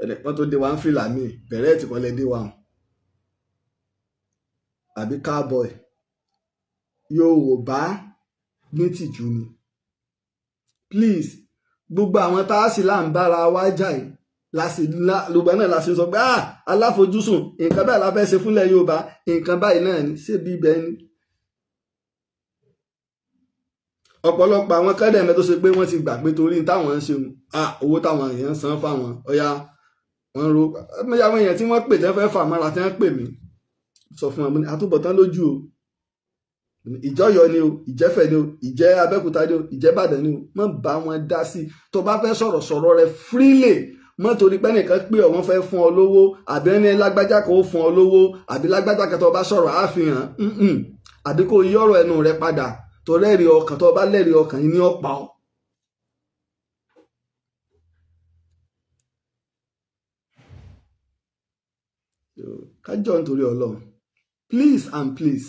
Speaker 2: Ẹnìkan tó dé wa ń fìlà míì bẹ̀rẹ̀ tí kò lè dé wa hàn àbí cowboy. Yorùbá ní tìjú ni. Please, gbogbo àwọn tá a sì là ń bára wa jà yìí, lùgbà náà la sì sọ pé aláfojúsùn, nǹkan báyìí la fẹ́ ṣe fúnlẹ̀ Yorùbá, nǹkan báyìí náà ni, ṣé bí ibẹ̀ ni. Ọ̀pọ̀lọpọ̀ àwọn kẹ́dẹ̀mẹ́ tó ṣe pé wọ́n ti gbà pé torí táwọn ń ṣe owó táwọn èèyàn ń san fáwọn ọ̀yà wọn ro àwọn èèyàn tí wọ́n pè tẹ́ fẹ́ fà mọ́ra tí wọ́n pè mí sọ fún wọn, àtúbọ̀tán lójú o, ìjọyọ̀ ni o, ìjẹ́fẹ̀ ni o, ìjẹ́ Abẹ́òkúta ni o, ìjẹ́bàdàn ni o, má bá wọn dá sí i. Tó bá fẹ́ sọ̀rọ̀, sọ̀rọ̀ rẹ freely, mọ́ torí pé nìkan pé ọ wọ́n fẹ́ fún ọ lówó, àbí ẹni lágbájá kan ó fún ọ lówó, àbí lágbájá kan tó bá sọ̀rọ̀ á fi hàn, àbí kó yí ọ̀rọ̀ ẹnu rẹ padà tó lẹ́rìí ọkàn. Tó bá lẹ́rìí ọkàn yìí ní ọ̀pá ọ. Kájọ nítorí Ọlọ́run, please and please,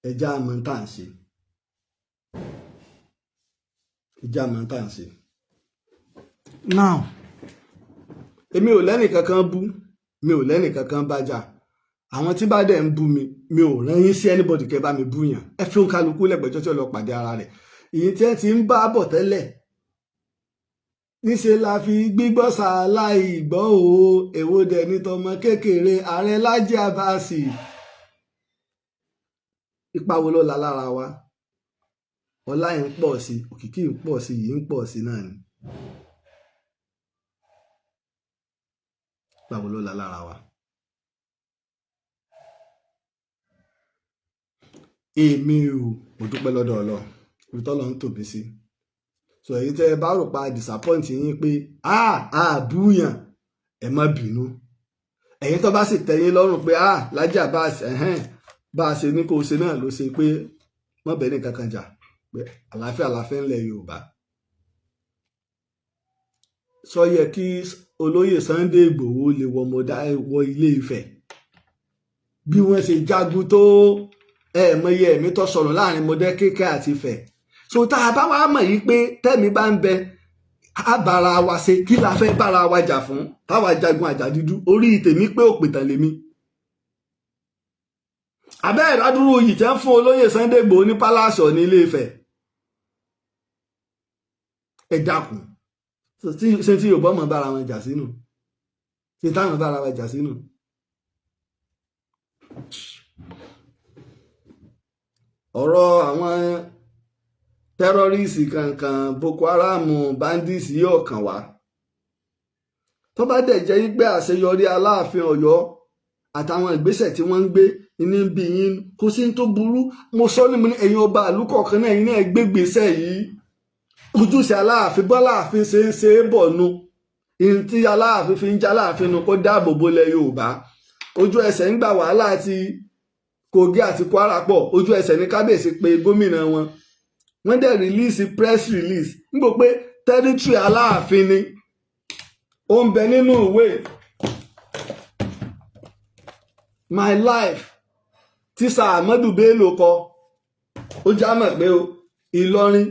Speaker 2: ẹja àmọ́ tá à ń ṣe, ẹja àmọ́ tá à ń ṣe. Now, èmi ò lẹ́nì kankan bú, mi ò lẹ́nì kankan bá jà. Àwọn tí bá dẹ̀ ń bú mi, mi ò rán yín sí anybody kẹ́ bá mi bú yàn. Ẹ fi ń kálukú lẹ́gbẹ̀jọ́ tí ó lọ pàdé ara rẹ̀. Èyí tí ẹ ti ń bá bọ̀ tẹ́lẹ̀, níṣẹ́ la fi gbígbọ́ ṣàláì gbọ́ o. Èwo dẹ̀ ní tọmọ kékeré ààrẹ Lájí Àbáàsì? Ipa wo ló la lára wa? Ọlá yìí ń pọ̀ sí, òkìkí ń pọ̀ sí, yìí ń pọ̀ sí náà ni. Ipa wo ló la lára wa? Èmi ò, mo dúpẹ́ lọ́dọ̀ Ọlọ́run ibi tọ́lọ́ ń tòbí sí. So èyí tẹ́ ẹ bá rò pa disappoint yín pé a búyàn, ẹ má bínú. Ẹ̀yin tó bá sì tẹ́ yín lọ́rùn pé Lájí Àbáàsì ẹ̀hẹ́n bá a ṣe ní kó o ṣe náà ló ṣe, pé mọ́ bẹ́ẹ̀ ní kankan jà, pé àlàáfíà la fẹ́ ńlẹ̀ Yorùbá. Sọ yẹ kí olóyè Sunday Ìgbòho lè wọ ọmọdé wọ Ilé Ifẹ̀ bí wọ́n ṣe jagun tó, ẹ̀ẹ̀mọye ẹ̀mí tó sọnù láàrin Mọdákẹ́kẹ́ àti Ifẹ̀. So tá a bá wá mọ̀ yìí pé tẹ́mi bá ń bẹ á bára wa ṣe, kí la fẹ́ bára wa jà fún? Táwa jagun àjàdídú, orí tèmi pé òpìtàn lèmi. Abẹ́ ìdádúró yìí tẹ́ ń fún olóyè Sunday Igboho ní pálásì ní Ilé Ifẹ̀, ẹ dákun, ṣé tí Yorùbá mọ̀ bára wọn jà sínú, ṣé táwọn bára wa jà sínú? Ọ̀rọ̀ àwọn tẹ́rọ́rìsì kankan, Boko Haram, bandits yóò kàn wá. Tó bá dẹ̀ jẹ́ pé àṣeyọrí Aláàfin Ọ̀yọ́ àtàwọn ìgbésẹ̀ tí wọ́n ń gbé ní bí yín, kò sí tó burú. Mo sọ ní mo ní ẹ̀yin ọba ìlú kọ̀ọ̀kan náà, ẹ̀yin náà gbé gbèsè yìí. Ojúṣe Aláàfin, bọ́láàfin ṣe ń ṣe é bọ̀ nu, ìyẹn tí Aláàfin fi ń jẹ́ Aláàfin nu, kó dáàbò bolẹ̀ Yorùbá. Ojú ẹsẹ̀ ń gbà wàhálà àti Kogi àti Kwara pọ̀, ojú ẹsẹ̀ ní kábíyèsí pé gómìnà wọn, wọ́n dẹ̀ release press release nígbò pé territory Aláàfin ni ó ń bẹ nínú ìwé My Life tí Sir Ahmadu Bello kọ. Ó já mọ̀ pé o Ìlọrin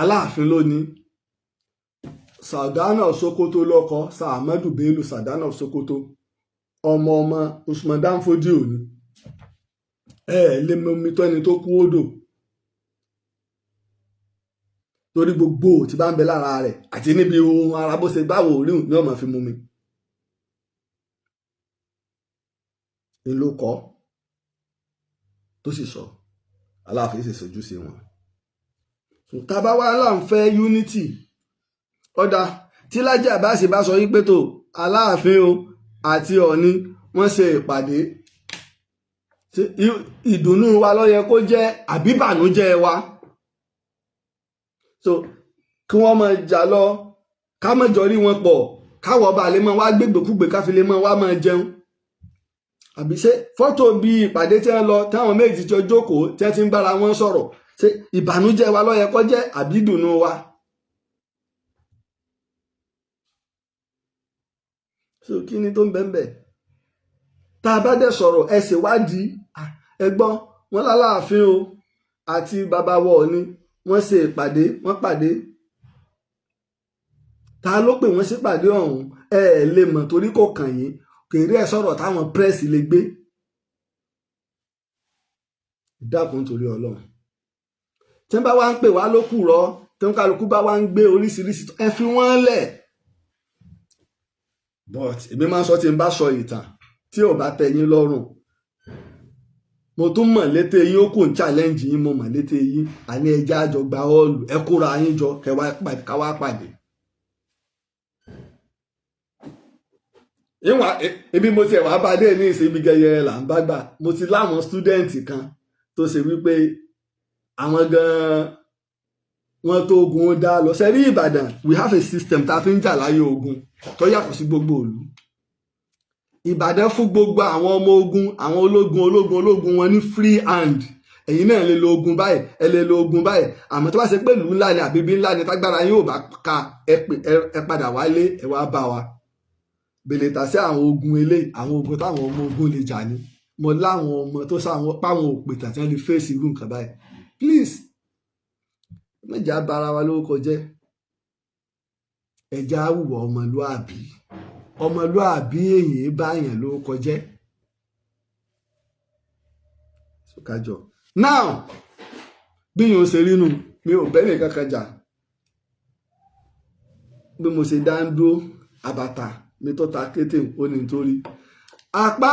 Speaker 2: Aláàfin ló ní. Sàdánà Sokoto lọ́kọ Sir Ahmadu Bello, Sàdánà Sokoto, ọmọ ọmọ Usman Dan Fodio ni. Ẹ lè mọmi tó ẹni tó kú odò, torí gbogbo tí bá ń bẹ lára rẹ̀ àti níbi ohun ara bó ṣe báwo ríhùn ní ọmọ fi mú mi ń ló kọ́ tó sì sọ Aláàfin sì sojú sí wọn. Tá a bá wá là ń fẹ́ unity, ọ̀dà tí Lájí Àbáàsì bá sọ wípé tó Aláàfin o àti Ọ̀ọ̀ni wọ́n ṣe ìpàdé, ìdùnnú wa ló yẹ kó jẹ́ àbí ìbànújẹ́ wa? So kí wọ́n máa jà lọ, ká má jọ rí wọn pọ̀, káwọ̀ ọba lè máa wá gbégbèkúgbè, ká fi lè máa wá máa jẹun, àbí ṣé fọ́tò bí ìpàdé tí wọ́n lọ, táwọn méjì jọ jókòó, tí wọ́n ti ń bára wọn sọ̀rọ̀, ṣé ìbànújẹ́ wa ló yẹ kó jẹ́ àbí ìdùnnú wa? So kí ni tó ń bẹ́ẹ̀ bẹ́ẹ̀ tá a bá dẹ̀ sọ̀rọ̀, ẹ ṣèwádìí, ẹ gbọ́ wọn lálàáfín o àti bàbá wa Ọọ̀ni wọ́n ṣe ìpàdé, wọ́n pàdé. Ta ló pè wọ́n sípàdé ọ̀hún? Ẹ ẹ̀ lè mọ̀ torí kò kàn yín. Kèrè ẹ̀ sọ̀rọ̀ táwọn press lè gbé. Dákun, torí Ọlọ́run, tí wọ́n bá wá ń pè wá lókùrọ́, tí wọ́n kálukú bá wá ń gbé oríṣiríṣi, ẹ fi wọ́n lẹ̀. But èmi máa ń sọ, tí n bá sọ ìtàn tí ò bá tẹ́ yín lọ́rùn, mo tún mọ̀ létè yín, ó kù ń challenge yín. Mo mọ̀ létè yín, àní ẹja àjọ gba hall, ẹ kóra yín jọ, ká wá pàdé. Ìwọ̀n ibi mo tiẹ̀ wá bá dé ní ìsìn, ibi gẹyẹ là ń bá gbà. Mo ti láwọn student kan tó ṣe wípé àwọn gan-an wọ́n tó ogun dá lọ sẹ́rí Ìbàdàn. We have a system tá a fi ń jà láyé ogun tó yàtọ̀ sí gbogbo ìlú. Ìbàdàn fún gbogbo àwọn ọmọ ogun, àwọn ológun ológun ológun wọn ní free hand. Ẹ̀yin náà lè lo ogun báyìí, ẹ lè lo ogun báyìí, àmọ́ tó bá ṣe pé ìlú ńlá ni àbíbí ńlá ni, tágbára yín ò bá ka, ẹ padà wálé, ẹ wá bá wa. Bèlè tà sí àwọn ogun eléyìí, àwọn ogun táwọn ọmọ ogun lè jà ní. Mo láwọn ọmọ tó sáwọn páwọn òpè tàbí wọn lè fèsì irú nǹkan báyìí. Please, mẹ́jà bara wa lórúkọ jẹ́. Ẹja hùwà ọmọlúàbí. Ọmọlúàbí èyí báyàn lórúkọ jẹ́ kájọ. Now, bí yóò ṣe rí nu, mi ò bẹ́ẹ̀ nìkan kan jà. Bí mo ṣe dá ń dúró, àbàtà mi tó ta kété ó ní nítorí apá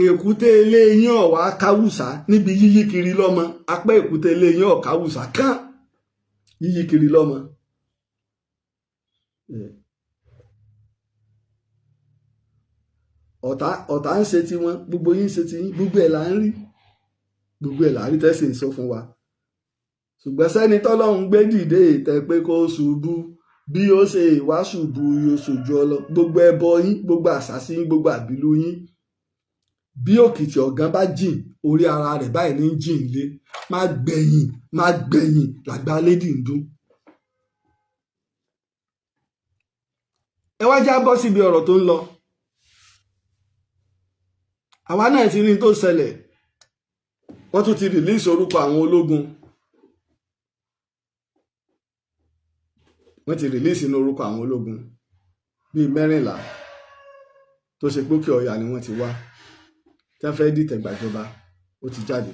Speaker 2: èkúté ilé yín ọ̀wá káwùsà níbi yíyí kiri lọ́mọ. Apá èkúté ilé yín ọ̀káwùsà kán yíyí kiri lọ́mọ. Ọ̀tá ọ̀tá ń ṣe tiwọn, gbogbo yín ń ṣe tiyín, gbogbo ẹ̀ là ń rí, gbogbo ẹ̀ là ń rí tẹ́sí ń sọ fún wa. Ṣùgbọ́n sẹ́ni tọ́lọ́run gbé dìde ìtẹ́ pé kó ṣubú, bí ó ṣe ìwá ṣubú, yóò ṣojú ọlọ. Gbogbo ẹbọ yín, gbogbo àṣàṣì yín, gbogbo àbílú yín, bí òkìtì ọ̀gán bá jìn, orí ara rẹ̀ báyìí ní jìn lé. Má gbẹ̀yìn, má gbẹ̀yìn làgbà lédì ń dún. Ẹ wá já bọ́ síbi ọ̀rọ̀ tó ń lọ. Àwa náà ti rí tó ṣẹlẹ̀. Wọ́n tún ti release orúkọ àwọn ológun. Wọ́n ti release inú orúkọ àwọn ológun bíi 14 tó ṣe pé òkè ọ̀yà ni wọ́n ti wá, tí wọ́n fẹ́ dìtẹ̀ gbàjọba. Ó ti jáde.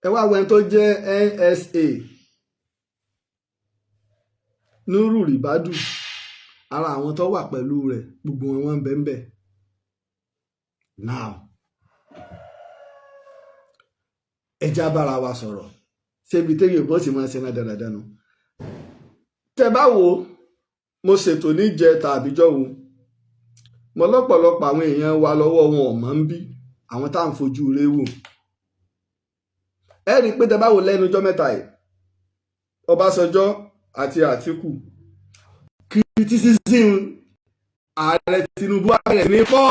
Speaker 2: Ẹ wá wẹ́n tó jẹ́ NSA, Nuru Ribadu, ara àwọn tó wà pẹ̀lú rẹ̀, gbogbo wọn wọ́n ń bẹ ń bẹ̀. Now, ẹ já bára wa sọ̀rọ̀ ṣébi téèyàn bó sì máa ṣe náà dáradára nu. Tẹ bá wo, mo ṣètò níjẹta àbíjọ́ wo, mo lọ́pọ̀lọpọ̀ àwọn èèyàn wa lọ́wọ́ wọn ò mọ̀ ń bí àwọn tá à ń fojú rẹ̀ wò. Ẹ rí i pé tẹ bá wò lẹ́nu ọjọ́ mẹ́ta yìí, Ọbásanjọ́ àti Àtíkù, criticism ààrẹ Tinubu wá bẹ̀rẹ̀ ní pọ̀,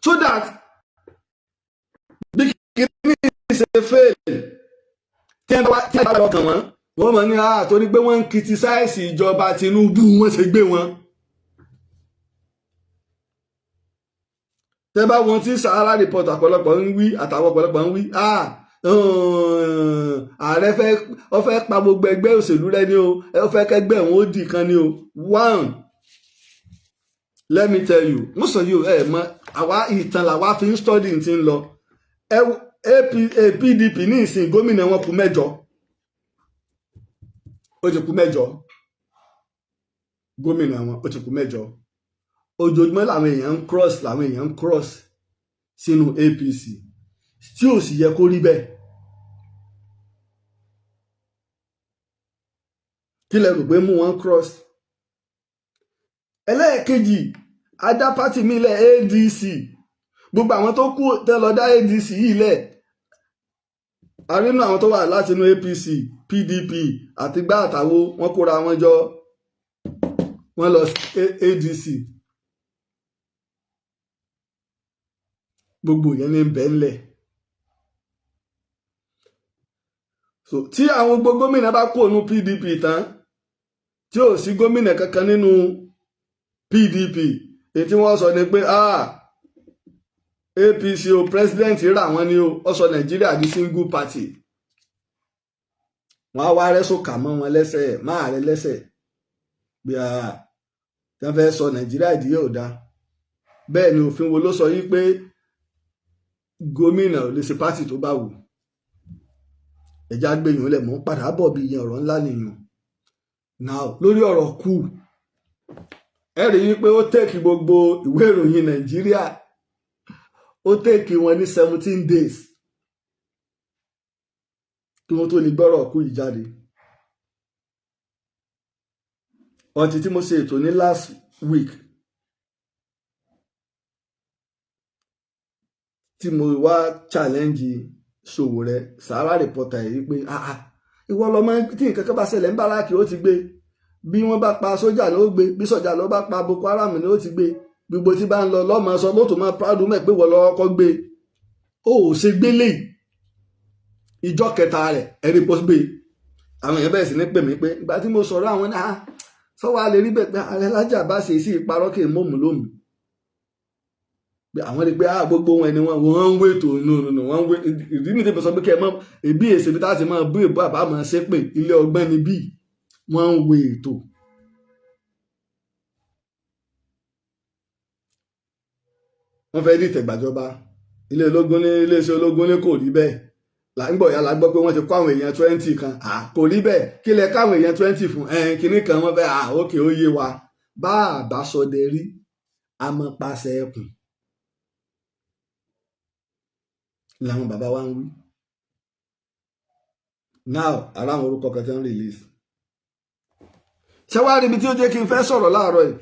Speaker 2: so that bí kìíní ṣe fail, tí ẹ bá lọ kàn wọ́n, wọ́n mọ̀ ní torí pé wọ́n ń criticize ìjọba Tinubu, wọ́n ṣe gbé wọn. Tẹ́ bá wọn tí Sahara Report ọ̀pọ̀lọpọ̀ ń wí, àtàwọn ọ̀pọ̀lọpọ̀ ń wí, ààrẹ fẹ́ ó fẹ́ pa gbogbo ẹgbẹ́ òṣèlú rẹ ní o, ó fẹ́ kẹgbẹ́ òun ó dì kan ní o. One, let me tell you, most of you ẹ mọ̀, àwa ìtàn làwa fi ń study ti ń lọ. PDP ní ìsìn, gómìnà wọn kù 8, ó ti kù 8 gómìnà wọn, ó ti kù 8. Ojoojúmọ́ làwọn èèyàn ń cross, làwọn èèyàn ń cross sínú APC. Tí ò sì yẹ kó rí bẹ́ẹ̀. Kí lẹ rò pé mú wọn cross? Ẹlẹ́ẹ̀kejì, adá party mi lẹ̀, ADC. Gbogbo àwọn tó kú tẹ́ lọ dá ADC yìí lẹ̀, àrínú àwọn tó wà láti inú APC, PDP àti gbá àtàwo, wọn kóra wọn jọ, wọn lọ ADC. Gbogbo yẹn ní bẹ́ẹ̀ ńlẹ̀. So tí àwọn gbogbo gómìnà bá kó ònú PDP tán, tí ò sí gómìnà kankan nínú PDP, èyí tí wọ́n sọ ni pé, ah, APC o, president rà wọ́n ní o, ó sọ Nàìjíríà di single party. Wọ́n á wá rẹ́sùn kà mọ́ wọn lẹ́sẹ̀, máa rẹ lẹ́sẹ̀ bí a tí wọ́n fẹ́ sọ Nàìjíríà di yóò dá. Bẹ́ẹ̀ ni, òfin wo ló sọ yí pé gómìnà ò lè ṣe party tó bá wù? Ẹja gbẹ̀yìn lẹ̀, mọ́ padà bọ̀ bí ìyẹn, ọ̀rọ̀ ńlá nìyẹn. Now, lórí ọ̀rọ̀ kù, ẹ rí i pé ó take gbogbo ìwé ìròyìn Nàìjíríà, ó take wọn ní 17 days kí wọ́n tó lè gbọ́rọ̀ kú yìí jáde. Ọtí tí mo ṣe ètò ní last week, tí mo wá challenge Sowore, Sahara Reporter yìí, pé, ah ah, ìwọ lọmọ tí nǹkan kan bá ṣẹlẹ̀ ń báràkì, ó ti gbé. Bí wọ́n bá pa sójà ló gbé, bí sójà ló bá pa Boko Haram ni ó ti gbé. Gbogbo tí bá ń lọ lọ́mọ sọ lóòótọ́, máa proud mẹ́ pé wọ́n lọ́wọ́ kọ́ gbé. Ó ò ṣe gbélé. Ìjọ kẹta rẹ̀, ẹ̀rí pọ́ gbé. Àwọn èèyàn bẹ̀rẹ̀ sí ní pè mí pé ìgbà tí mo sọ̀rọ̀, àwọn náà sọ́wọ́ a lè rí bẹ́ẹ̀ pé ààrẹ Lájí bá ṣe sí ìparọ́ kì í mọ̀mú lómù, pé àwọn rí pé, ah, gbogbo wọn ni wọn ń wétò. No, no, no, wọ́n ń wé. Ìdí nìyí tí mo sọ pé kí ẹ mọ ìbí èsì bí táà ti máa bú ìbú àbá máa ṣe pé ilé ọgbọ́n ni bí wọ́n ń wé ètò. Wọ́n fẹ́ dìtẹ̀ gbàjọba. Ilé ológun ní iléeṣẹ́ ológun ní kò rí bẹ́ẹ̀. Là ń gbọ̀ ya la gbọ́ pé wọ́n ti kó àwọn èèyàn 20 kan. À, kò rí bẹ́ẹ̀. Kí lẹ káwọn èèyàn 20 fún ẹ̀ẹ́n kínní kan? Wọ́n fẹ́, à, ókè, ó yé wa. Bá a bá sọdẹ rí, a mọ̀ pàṣẹ ẹkùn làwọn bàbá wa ń wí. Now, ara àwọn orúkọ kan tí wọ́n release, ṣé wàá rí ibi tí ó jẹ́ kí n fẹ́ sọ̀rọ̀ láàárọ̀ yìí?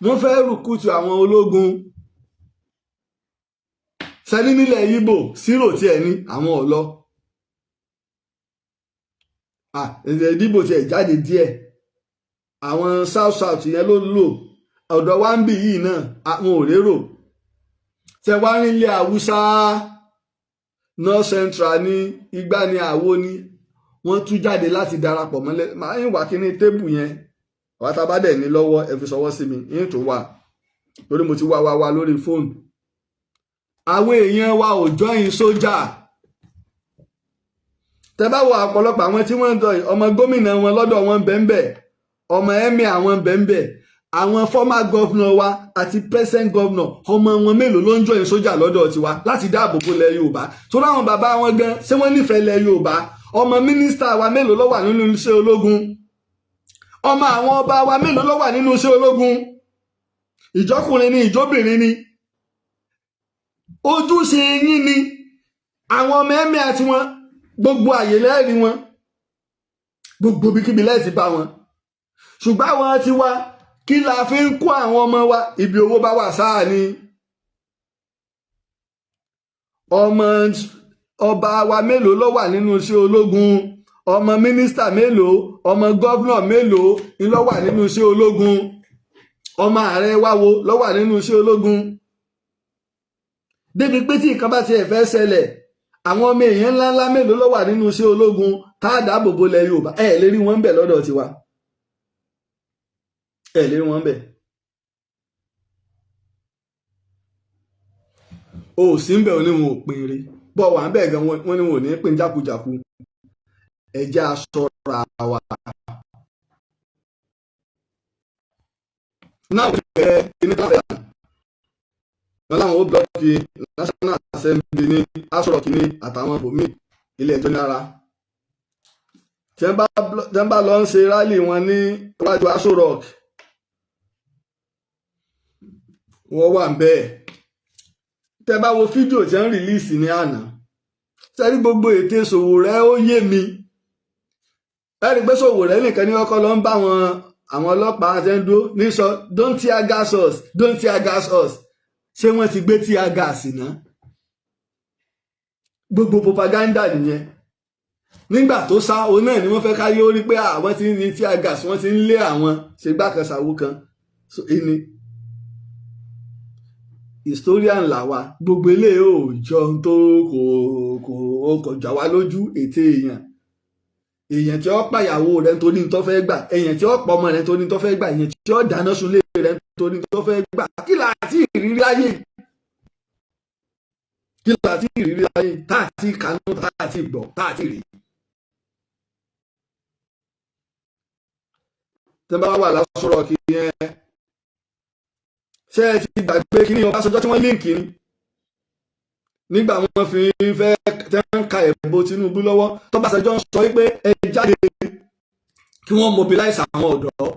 Speaker 2: Wọ́n fẹ́ recruit àwọn ológun sẹ́ni nílẹ̀ Ìgbò sírò tí ẹ̀ ní àwọn ọ̀lọ́ ìdìbò tiẹ̀ jáde díẹ̀. Àwọn South South yẹn ló lò. Ọ̀dọ̀ wa ń bì yìí náà, àwọn ò rérò tẹ wá nílẹ̀ Haúsá, North Central ní igbá ní àwo ní wọ́n tú jáde láti darapọ̀ mọ́lẹ̀. Máa ń wà kíní table yẹn. Àwọn tá a bá dẹ̀ ní lọ́wọ́, ẹ fi ṣọwọ́ sí mi yín tó wà, torí mo ti wá wá wá lórí fóònù. Àwọn èèyàn wa ò join sójà. Tẹ bá wo ọ̀pọ̀lọpọ̀ àwọn tí wọ́n ń dọ̀, ọmọ gómìnà wọn lọ́dọ̀ wọn bẹ́ńbẹ́, ọmọ emir àwọn bẹ́ńbẹ́, àwọn former governor wa àti present governor, ọmọ wọn mélòó ló ń join sójà lọ́dọ̀ tiwa láti dáàbò bo ilẹ̀ Yorùbá? Torí àwọn bàbá wọn gan, ṣé wọ́n nífẹ̀ẹ́ ilẹ̀ Yorùbá? Ọmọ mínísítà wa mélòó ló wà nínú iṣẹ́ ológun? Ọmọ àwọn ọba wa mélòó ló wà nínú iṣẹ́ ológun? Ìjọkùnrin ni, ìjọbìnrin ni, ojúṣe yín ni. Àwọn ọmọ ẹ̀mí àti wọn, gbogbo àyè lẹ́ẹ̀rí wọn, gbogbo ibikíbi lẹ́ẹ̀tì bá wọn. Ṣùgbọ́n àwọn ti wá, kí la fi ń kó àwọn ọmọ wa? Ibi owó bá wà sáà ni. Ọmọ ọba wa mélòó ló wà nínú iṣẹ́ ológun? Ọmọ mínísítà mélòó, ọmọ governor mélòó ni ló wà nínú iṣẹ́ ológun? Ọmọ ààrẹ wa wo ló wà nínú iṣẹ́ ológun? Débi pé tí nǹkan bá tiẹ̀ fẹ́ ṣẹlẹ̀, àwọn ọmọ èèyàn ńláńlá mélòó ló wà nínú iṣẹ́ ológun tá a dáàbò bo ilẹ̀ Yorùbá? Ẹ lè rí wọn bẹ̀ lọ́dọ̀ tiwa, ẹ lè rí wọn bẹ̀. O sì ń bẹ̀, ò ní wọn ò pín rí bọ́ wà ń bẹ̀ gan, wọ́n ní wọn ò ní pín jákujàku. Ẹ jẹ́ a ṣọ́ra wa. Náà wọ́n fẹ́ kíní tó fẹ́ wọn láwọn ó block National Assembly ní Aso Rock ní àtàwọn bòmíì. Ilé ẹjọ́ ní ara tí wọ́n bá lọ ń ṣe rally wọn ní iwájú Aso Rock, wọ́n wà ń bẹ́ẹ̀. Tẹ́ bá wo fídíò tí wọ́n release ní àná, sẹ́rí gbogbo ète Sowore, ó yé mi. Ẹ rí i pé Sowore nìkan ní ọkọ ló ń bá wọn, àwọn ọlọ́pàá àti ń dúró ní sọ, "Don't tear gas us, don't tear gas us." Ṣé wọ́n ti gbé tear gas náà? Gbogbo propaganda nìyẹn. Nígbà tó sá òun náà ni wọ́n fẹ́ káyé ó rí pé àwọn ti ń ní tear gas, wọ́n ti ń lé àwọn ṣe gbákanṣàwó kan. So ẹni historian làwa, gbogbo eléyìí ò jọ ohun tó kò jọ wá lójú. Ète èèyàn, èèyàn tí ó pàyàwó rẹ̀ nítorí tó fẹ́ gbà, èèyàn tí ó pọ̀ ọmọ rẹ̀ nítorí tó fẹ́ gbà, èèyàn tí ó dáná sunlé rẹ̀ nítorí tó fẹ́ gbà. Kí là á ti ìrírí láyé? Kí là á ti ìrírí láyé tá a ti kánú, tá a ti gbọ́, tá a ti rí? Tẹ́ bá wà lásọ̀rọ̀ kì í yẹn, ṣé ẹ ti gbàgbé kí ní Ọbásanjọ́ tí wọ́n link ni nígbà wọ́n fi fẹ́ tẹ́ ń ka ẹ̀bùn Tinubu lọ́wọ́, tọ́básanjọ́ ń sọ wípé ẹ jáde kí wọ́n mobilize àwọn ọ̀dọ́,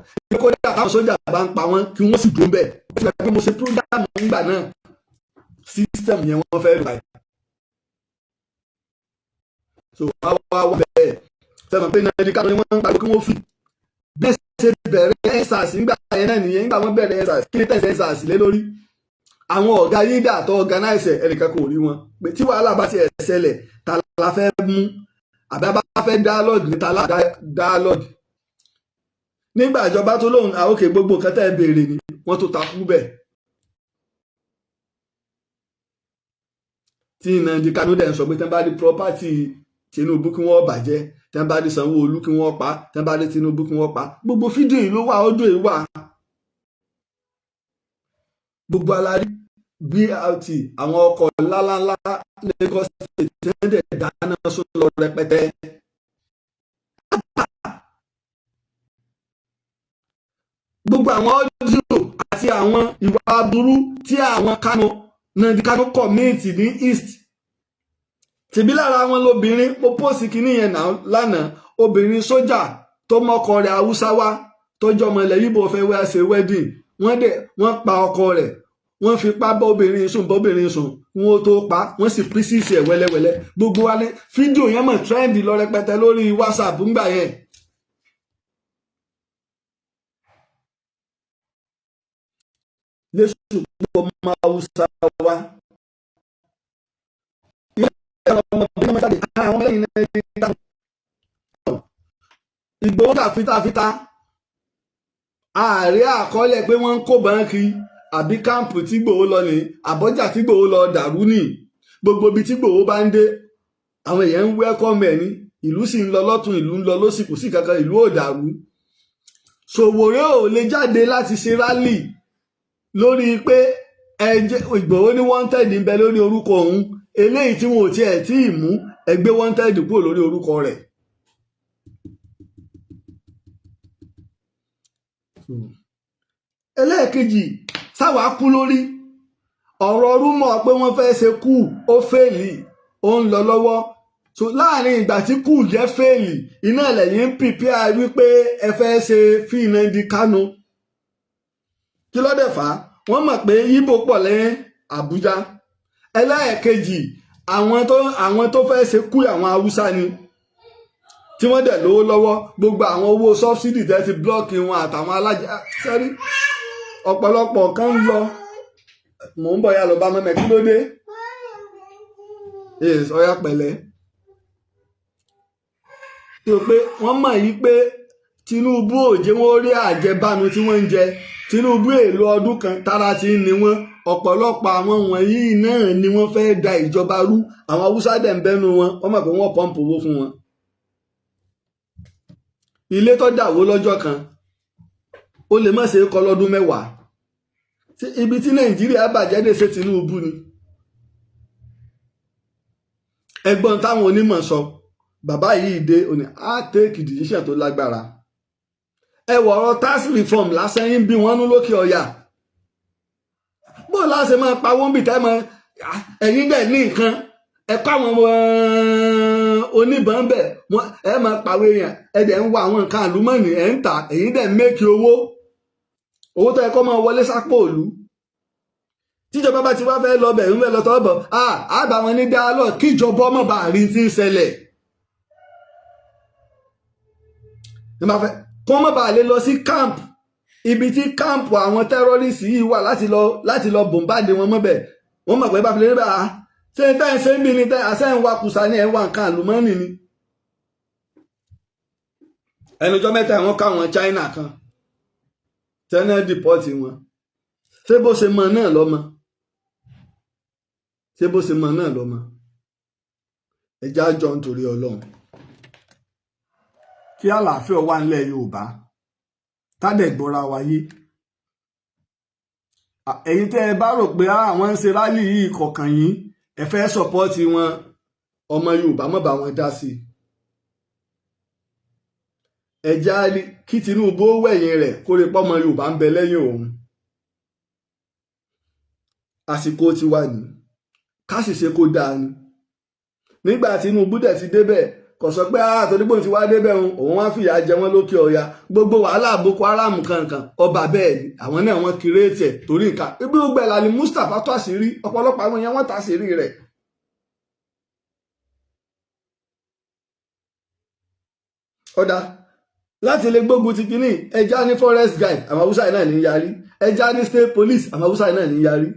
Speaker 2: kódà táwọn sójà bá ń pa wọ́n, kí wọ́n sì dùn bẹ́ẹ̀. Ó ti gbà pé mo ṣe program nígbà náà. System yẹn wọ́n fẹ́ lò báyìí. So wá wá wá bẹ́ẹ̀, sẹ́wọ̀n pé Nnamdi Kanu ni wọ́n ń pariwo kí wọ́n fi bẹ́ẹ̀ ṣe bẹ̀rẹ̀ EndSARS nígbà yẹn náà nìyẹn. Nígbà wọ́n bẹ̀rẹ̀ EndSARS, kí ni tẹ̀sán EndSARS lé lórí? Àwọn ọ̀gá yídà tó organize, ẹnìkan kò rí wọn pé tí wàhálà bá ti ẹ̀ ṣẹlẹ̀, ta la fẹ́ mú? Àbí bá fẹ́ dialogue ní ta la dialogue? Nígbà ìjọba tó lóhùn àókè, gbogbo nǹkan tẹ́ ẹ béèrè ni wọ́n tó takú bẹ́ẹ̀. Tí Nnamdi Kanu dẹ̀ ń sọ pé tí wọ́n bá rí property Tinubu kí wọ́n bàjẹ́, tí wọ́n bá rí Sanwó-Olú kí wọ́n pa, tí wọ́n bá rí Tinubu kí wọ́n pa. Gbogbo fídíò yìí ló wà, ọdún yìí wà, gbogbo alárí BRT, àwọn ọkọ̀ ńláńlá Lagos State tí wọ́n dẹ̀ dáná sún lọ rẹpẹtẹ. Gbogbo àwọn audio àti àwọn ìwà aburú tí àwọn Kanu, Nnamdi Kanu commit ní East tìbí lára wọn lóbìnrin. Mo post kínní yẹn lánàá. Obìnrin sójà tó mọ́kọ rẹ̀ Haúsá wá, tọ́jú ọmọ ilẹ̀ Yíbò, fẹ́ wá ṣe wedding, wọ́n dẹ̀ wọ́n pa ọkọ rẹ̀, wọ́n fipá bá obìnrin sùn, bọ́bìnrin sùn, wọ́n tó pa, wọ́n sì písìsì ẹ̀ wẹ́lẹ́wẹ́lẹ́. Gbogbo wa ní fídíò yẹn mọ̀ trend lọ rẹpẹtẹ lórí WhatsApp ńgbà yẹn. Lẹ́sùn pọ̀ mọ́ Haúsá wa, Ìgbòho kà fitafita, ààrẹ àkọọ́lẹ̀ pé wọ́n ń kó báńkì àbí káàmpù tí Ìgbòho lọ ní àbọ́jà tí Ìgbòho lọ dàrú ní. Gbogbo ibi tí Ìgbòho bá ń dé, àwọn èèyàn ń welcome ẹ̀ ní. Ìlú sì ń lọ lọ́tún, ìlú ń lọ lósì, kò sí kankan, ìlú ò dàrú. Sowore ò lè jáde láti ṣe rally lórí pé ẹjẹ Ìgbòho ní wanted ń bẹ lórí orúkọ òun, eléyìí tí wọn ò tiẹ̀ tí ì mú ẹgbẹ́ wanted kúrò lórí orúkọ rẹ̀. Ẹlẹ́ẹ̀kejì sáwà kú lórí ọ̀rọ̀ rumour pé wọ́n fẹ́ ṣe coup, ó fail, ó ń lọ lọ́wọ́. So láàrin ìgbà tí coup jẹ́ fail, iná lẹ́yìn ń prepare wípé ẹ fẹ́ ṣe free Nnamdi Kanu. Kí ló dẹ̀ fà á? Wọ́n mọ̀ pé Yíbò pọ̀ lẹ́yìn Àbújá. Ẹlẹ́ẹ̀kejì, àwọn tó fẹ́ ṣe coup, àwọn Haúsá ni, tí wọ́n dẹ̀ lówó lọ́wọ́. Gbogbo àwọn owó subsidy tẹ́ ti block wọn àtàwọn alájà sẹ́rí, ọ̀pọ̀lọpọ̀ kan ń lọ. Mò ń bọ̀, ya lọ bá mọ́mẹ́. Kí ló dé? Ọ̀yà pẹ̀lẹ́. Tí o pé wọ́n mọ̀ yí pé Tinubu ò jẹ́ wọ́n rí àjẹbánu tí wọ́n ń jẹ. Tinubu èlò ọdún kan tára ti ń ni wọ́n. Ọ̀pọ̀lọpọ̀ àwọn wọ̀nyí náà ni wọ́n fẹ́ da ìjọba rú. Àwọn Haúsá dẹ̀ ń bẹ́nu wọn, wọ́n mọ̀ pé wọ́n pọ́ǹpù owó fún wọn. Ilé tó dàwó lọ́jọ́ kan, ó lè má ṣe é kọ́ lọ́dún 10. Ibi tí Nàìjíríà bàjẹ́ dé, ṣe Tinubu ni? Ẹgbọ́n táwọn onímọ̀ sọ, bàbá yìí dé òní á take decision tó lágbára. Ẹ wọ̀rọ̀ tax reform lásán yín bí wọ́n nú lókè ọ̀yà. Bó láṣẹ máa pa wọ́n bì tẹ́ mọ́ ẹ̀yin dẹ̀ ní nǹkan ẹ kọ́ àwọn oníbọn bẹ̀, ẹ máa pàwé èèyàn, ẹ dẹ̀ ń wá àwọn nǹkan àlùmọ́ọ̀nì, ẹ̀ ń tà, ẹ̀yin dẹ̀ ń make owó, owó tó yẹ kó máa wọlé sápò òlu. Tíjọba Tíjọba bá ti wá fẹ́ lọ bẹ̀ ń fẹ́ lọ tọ́ bọ̀, á bá wọn ní dialogue kíjọba ọmọ bá rí ti ń ṣẹlẹ̀. Kó má bàa lè lọ sí camp, ibi tí camp àwọn terrorist yìí wà, láti lọ bombard wọn mọ́bẹ̀. Wọ́n mọ̀ pé bá fi lè rí bá a ṣé ń tẹ́ ń ṣe ń bí ni tẹ́ àṣẹ ń wa kùsà ní ẹ̀ ń wa nǹkan àlùmọ́ọ́nì ni. Ẹnujọ́ mẹ́ta wọ́n káwọn China kan tẹ́lẹ̀ deport wọn. Ṣé bó ṣe mọ náà lọ́mọ? Ṣé bó ṣe mọ náà lọ́mọ? Ẹjẹ́ àjọ nítorí Ọlọ́run kí àlàáfíà wà nílẹ̀ Yorùbá, tádẹ̀ gbọ́ra wáyé. Ẹ̀yin tẹ́ ẹ bá rò pé àwọn ń ṣe rally yìí kọ̀ọ̀kan yín, ẹ fẹ́ support wọn, ọmọ Yorùbá má bá wọn dá sí i. Ẹjẹ́ kí Tinubu ó wẹ̀yìn rẹ̀ kó rí pọ́mọ Yorùbá ń bẹ lẹ́yìn òun. Àsìkò ti wà ní ká sì ṣe kó dáa ni. Nígbà Tinubu dẹ̀ ti débẹ̀, kò sọ pé torí bóun ti wá débẹ̀ òun, òun wá fìyà jẹ wọ́n lókè ọya. Gbogbo wàhálà Boko Haram kankan ọba bẹ́ẹ̀ ni àwọn náà wọ́n create ẹ̀ torí nǹkan ibi gbogbo ẹ̀ lálẹ́. Mustapha tó àṣírí ọ̀pọ̀lọpọ̀ àwọn èèyàn, wọ́n tàṣírí rẹ̀. Ọ̀dà láti lè gbógun ti kínní, ẹja ní forest guide, àwọn Haúsá náà ní yarí. Ẹja ní state police, àwọn Haúsá náà ní yarí.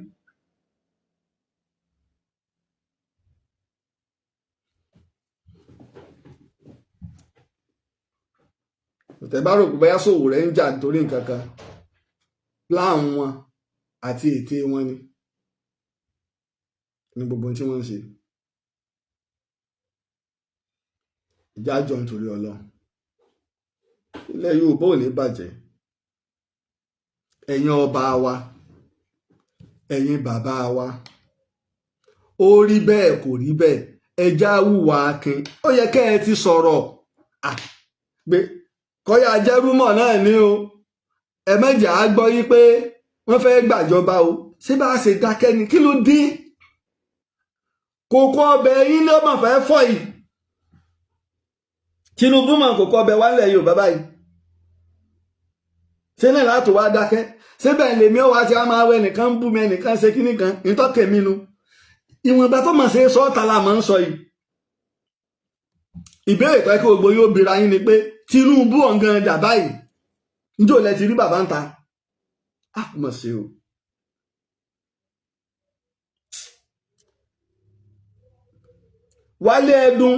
Speaker 2: Tẹ́ bá rò pé bóyá Sowore ń jà nítorí nǹkan kan, plan wọn àti ète wọn ni ní gbogbo tí wọ́n ń ṣe. Ìjà jọ nítorí Ọlọ́run, ilẹ̀ Yorùbá ò ní bàjẹ́. Ẹ̀yin ọba wa, ẹ̀yin bàbá wa, ó rí bẹ́ẹ̀ kò rí bẹ́ẹ̀, ẹja hùwà akin. Ó yẹ kẹ́ ẹ ti sọ̀rọ̀ pé kọ́yà jẹ́rúmọ̀ náà ní o. Ẹ mẹ́jà á gbọ́ yí pé wọ́n fẹ́ gbàjọba o. Ṣé bá a ṣe dákẹ́ ni? Kí ló dé? Kókó ọbẹ̀ yín ló mọ̀ fẹ́ fọ́ yìí. Tinubu mọ̀ kókó ọbẹ̀ wá nílẹ̀ Yorùbá báyìí. Ṣé náà láti wá dákẹ́? Ṣé bẹ́ẹ̀ lèmi ó wá ti á máa wẹ nìkan ń bú mi, ẹnìkan ṣe kíní kan ìtọ́kẹ̀ mi nu? Ìwọ̀nba tó mọ̀ ṣe sọ́ọ̀tà la mọ̀ ń sọ yìí. Ìbéèrè pé kí gbogbo yóò bira yín ni pé Tinubu ọ̀ngàn dà báyìí, njó lẹ ti rí bàbá ń ta á mọ̀ sí o. Wálé Ẹdùn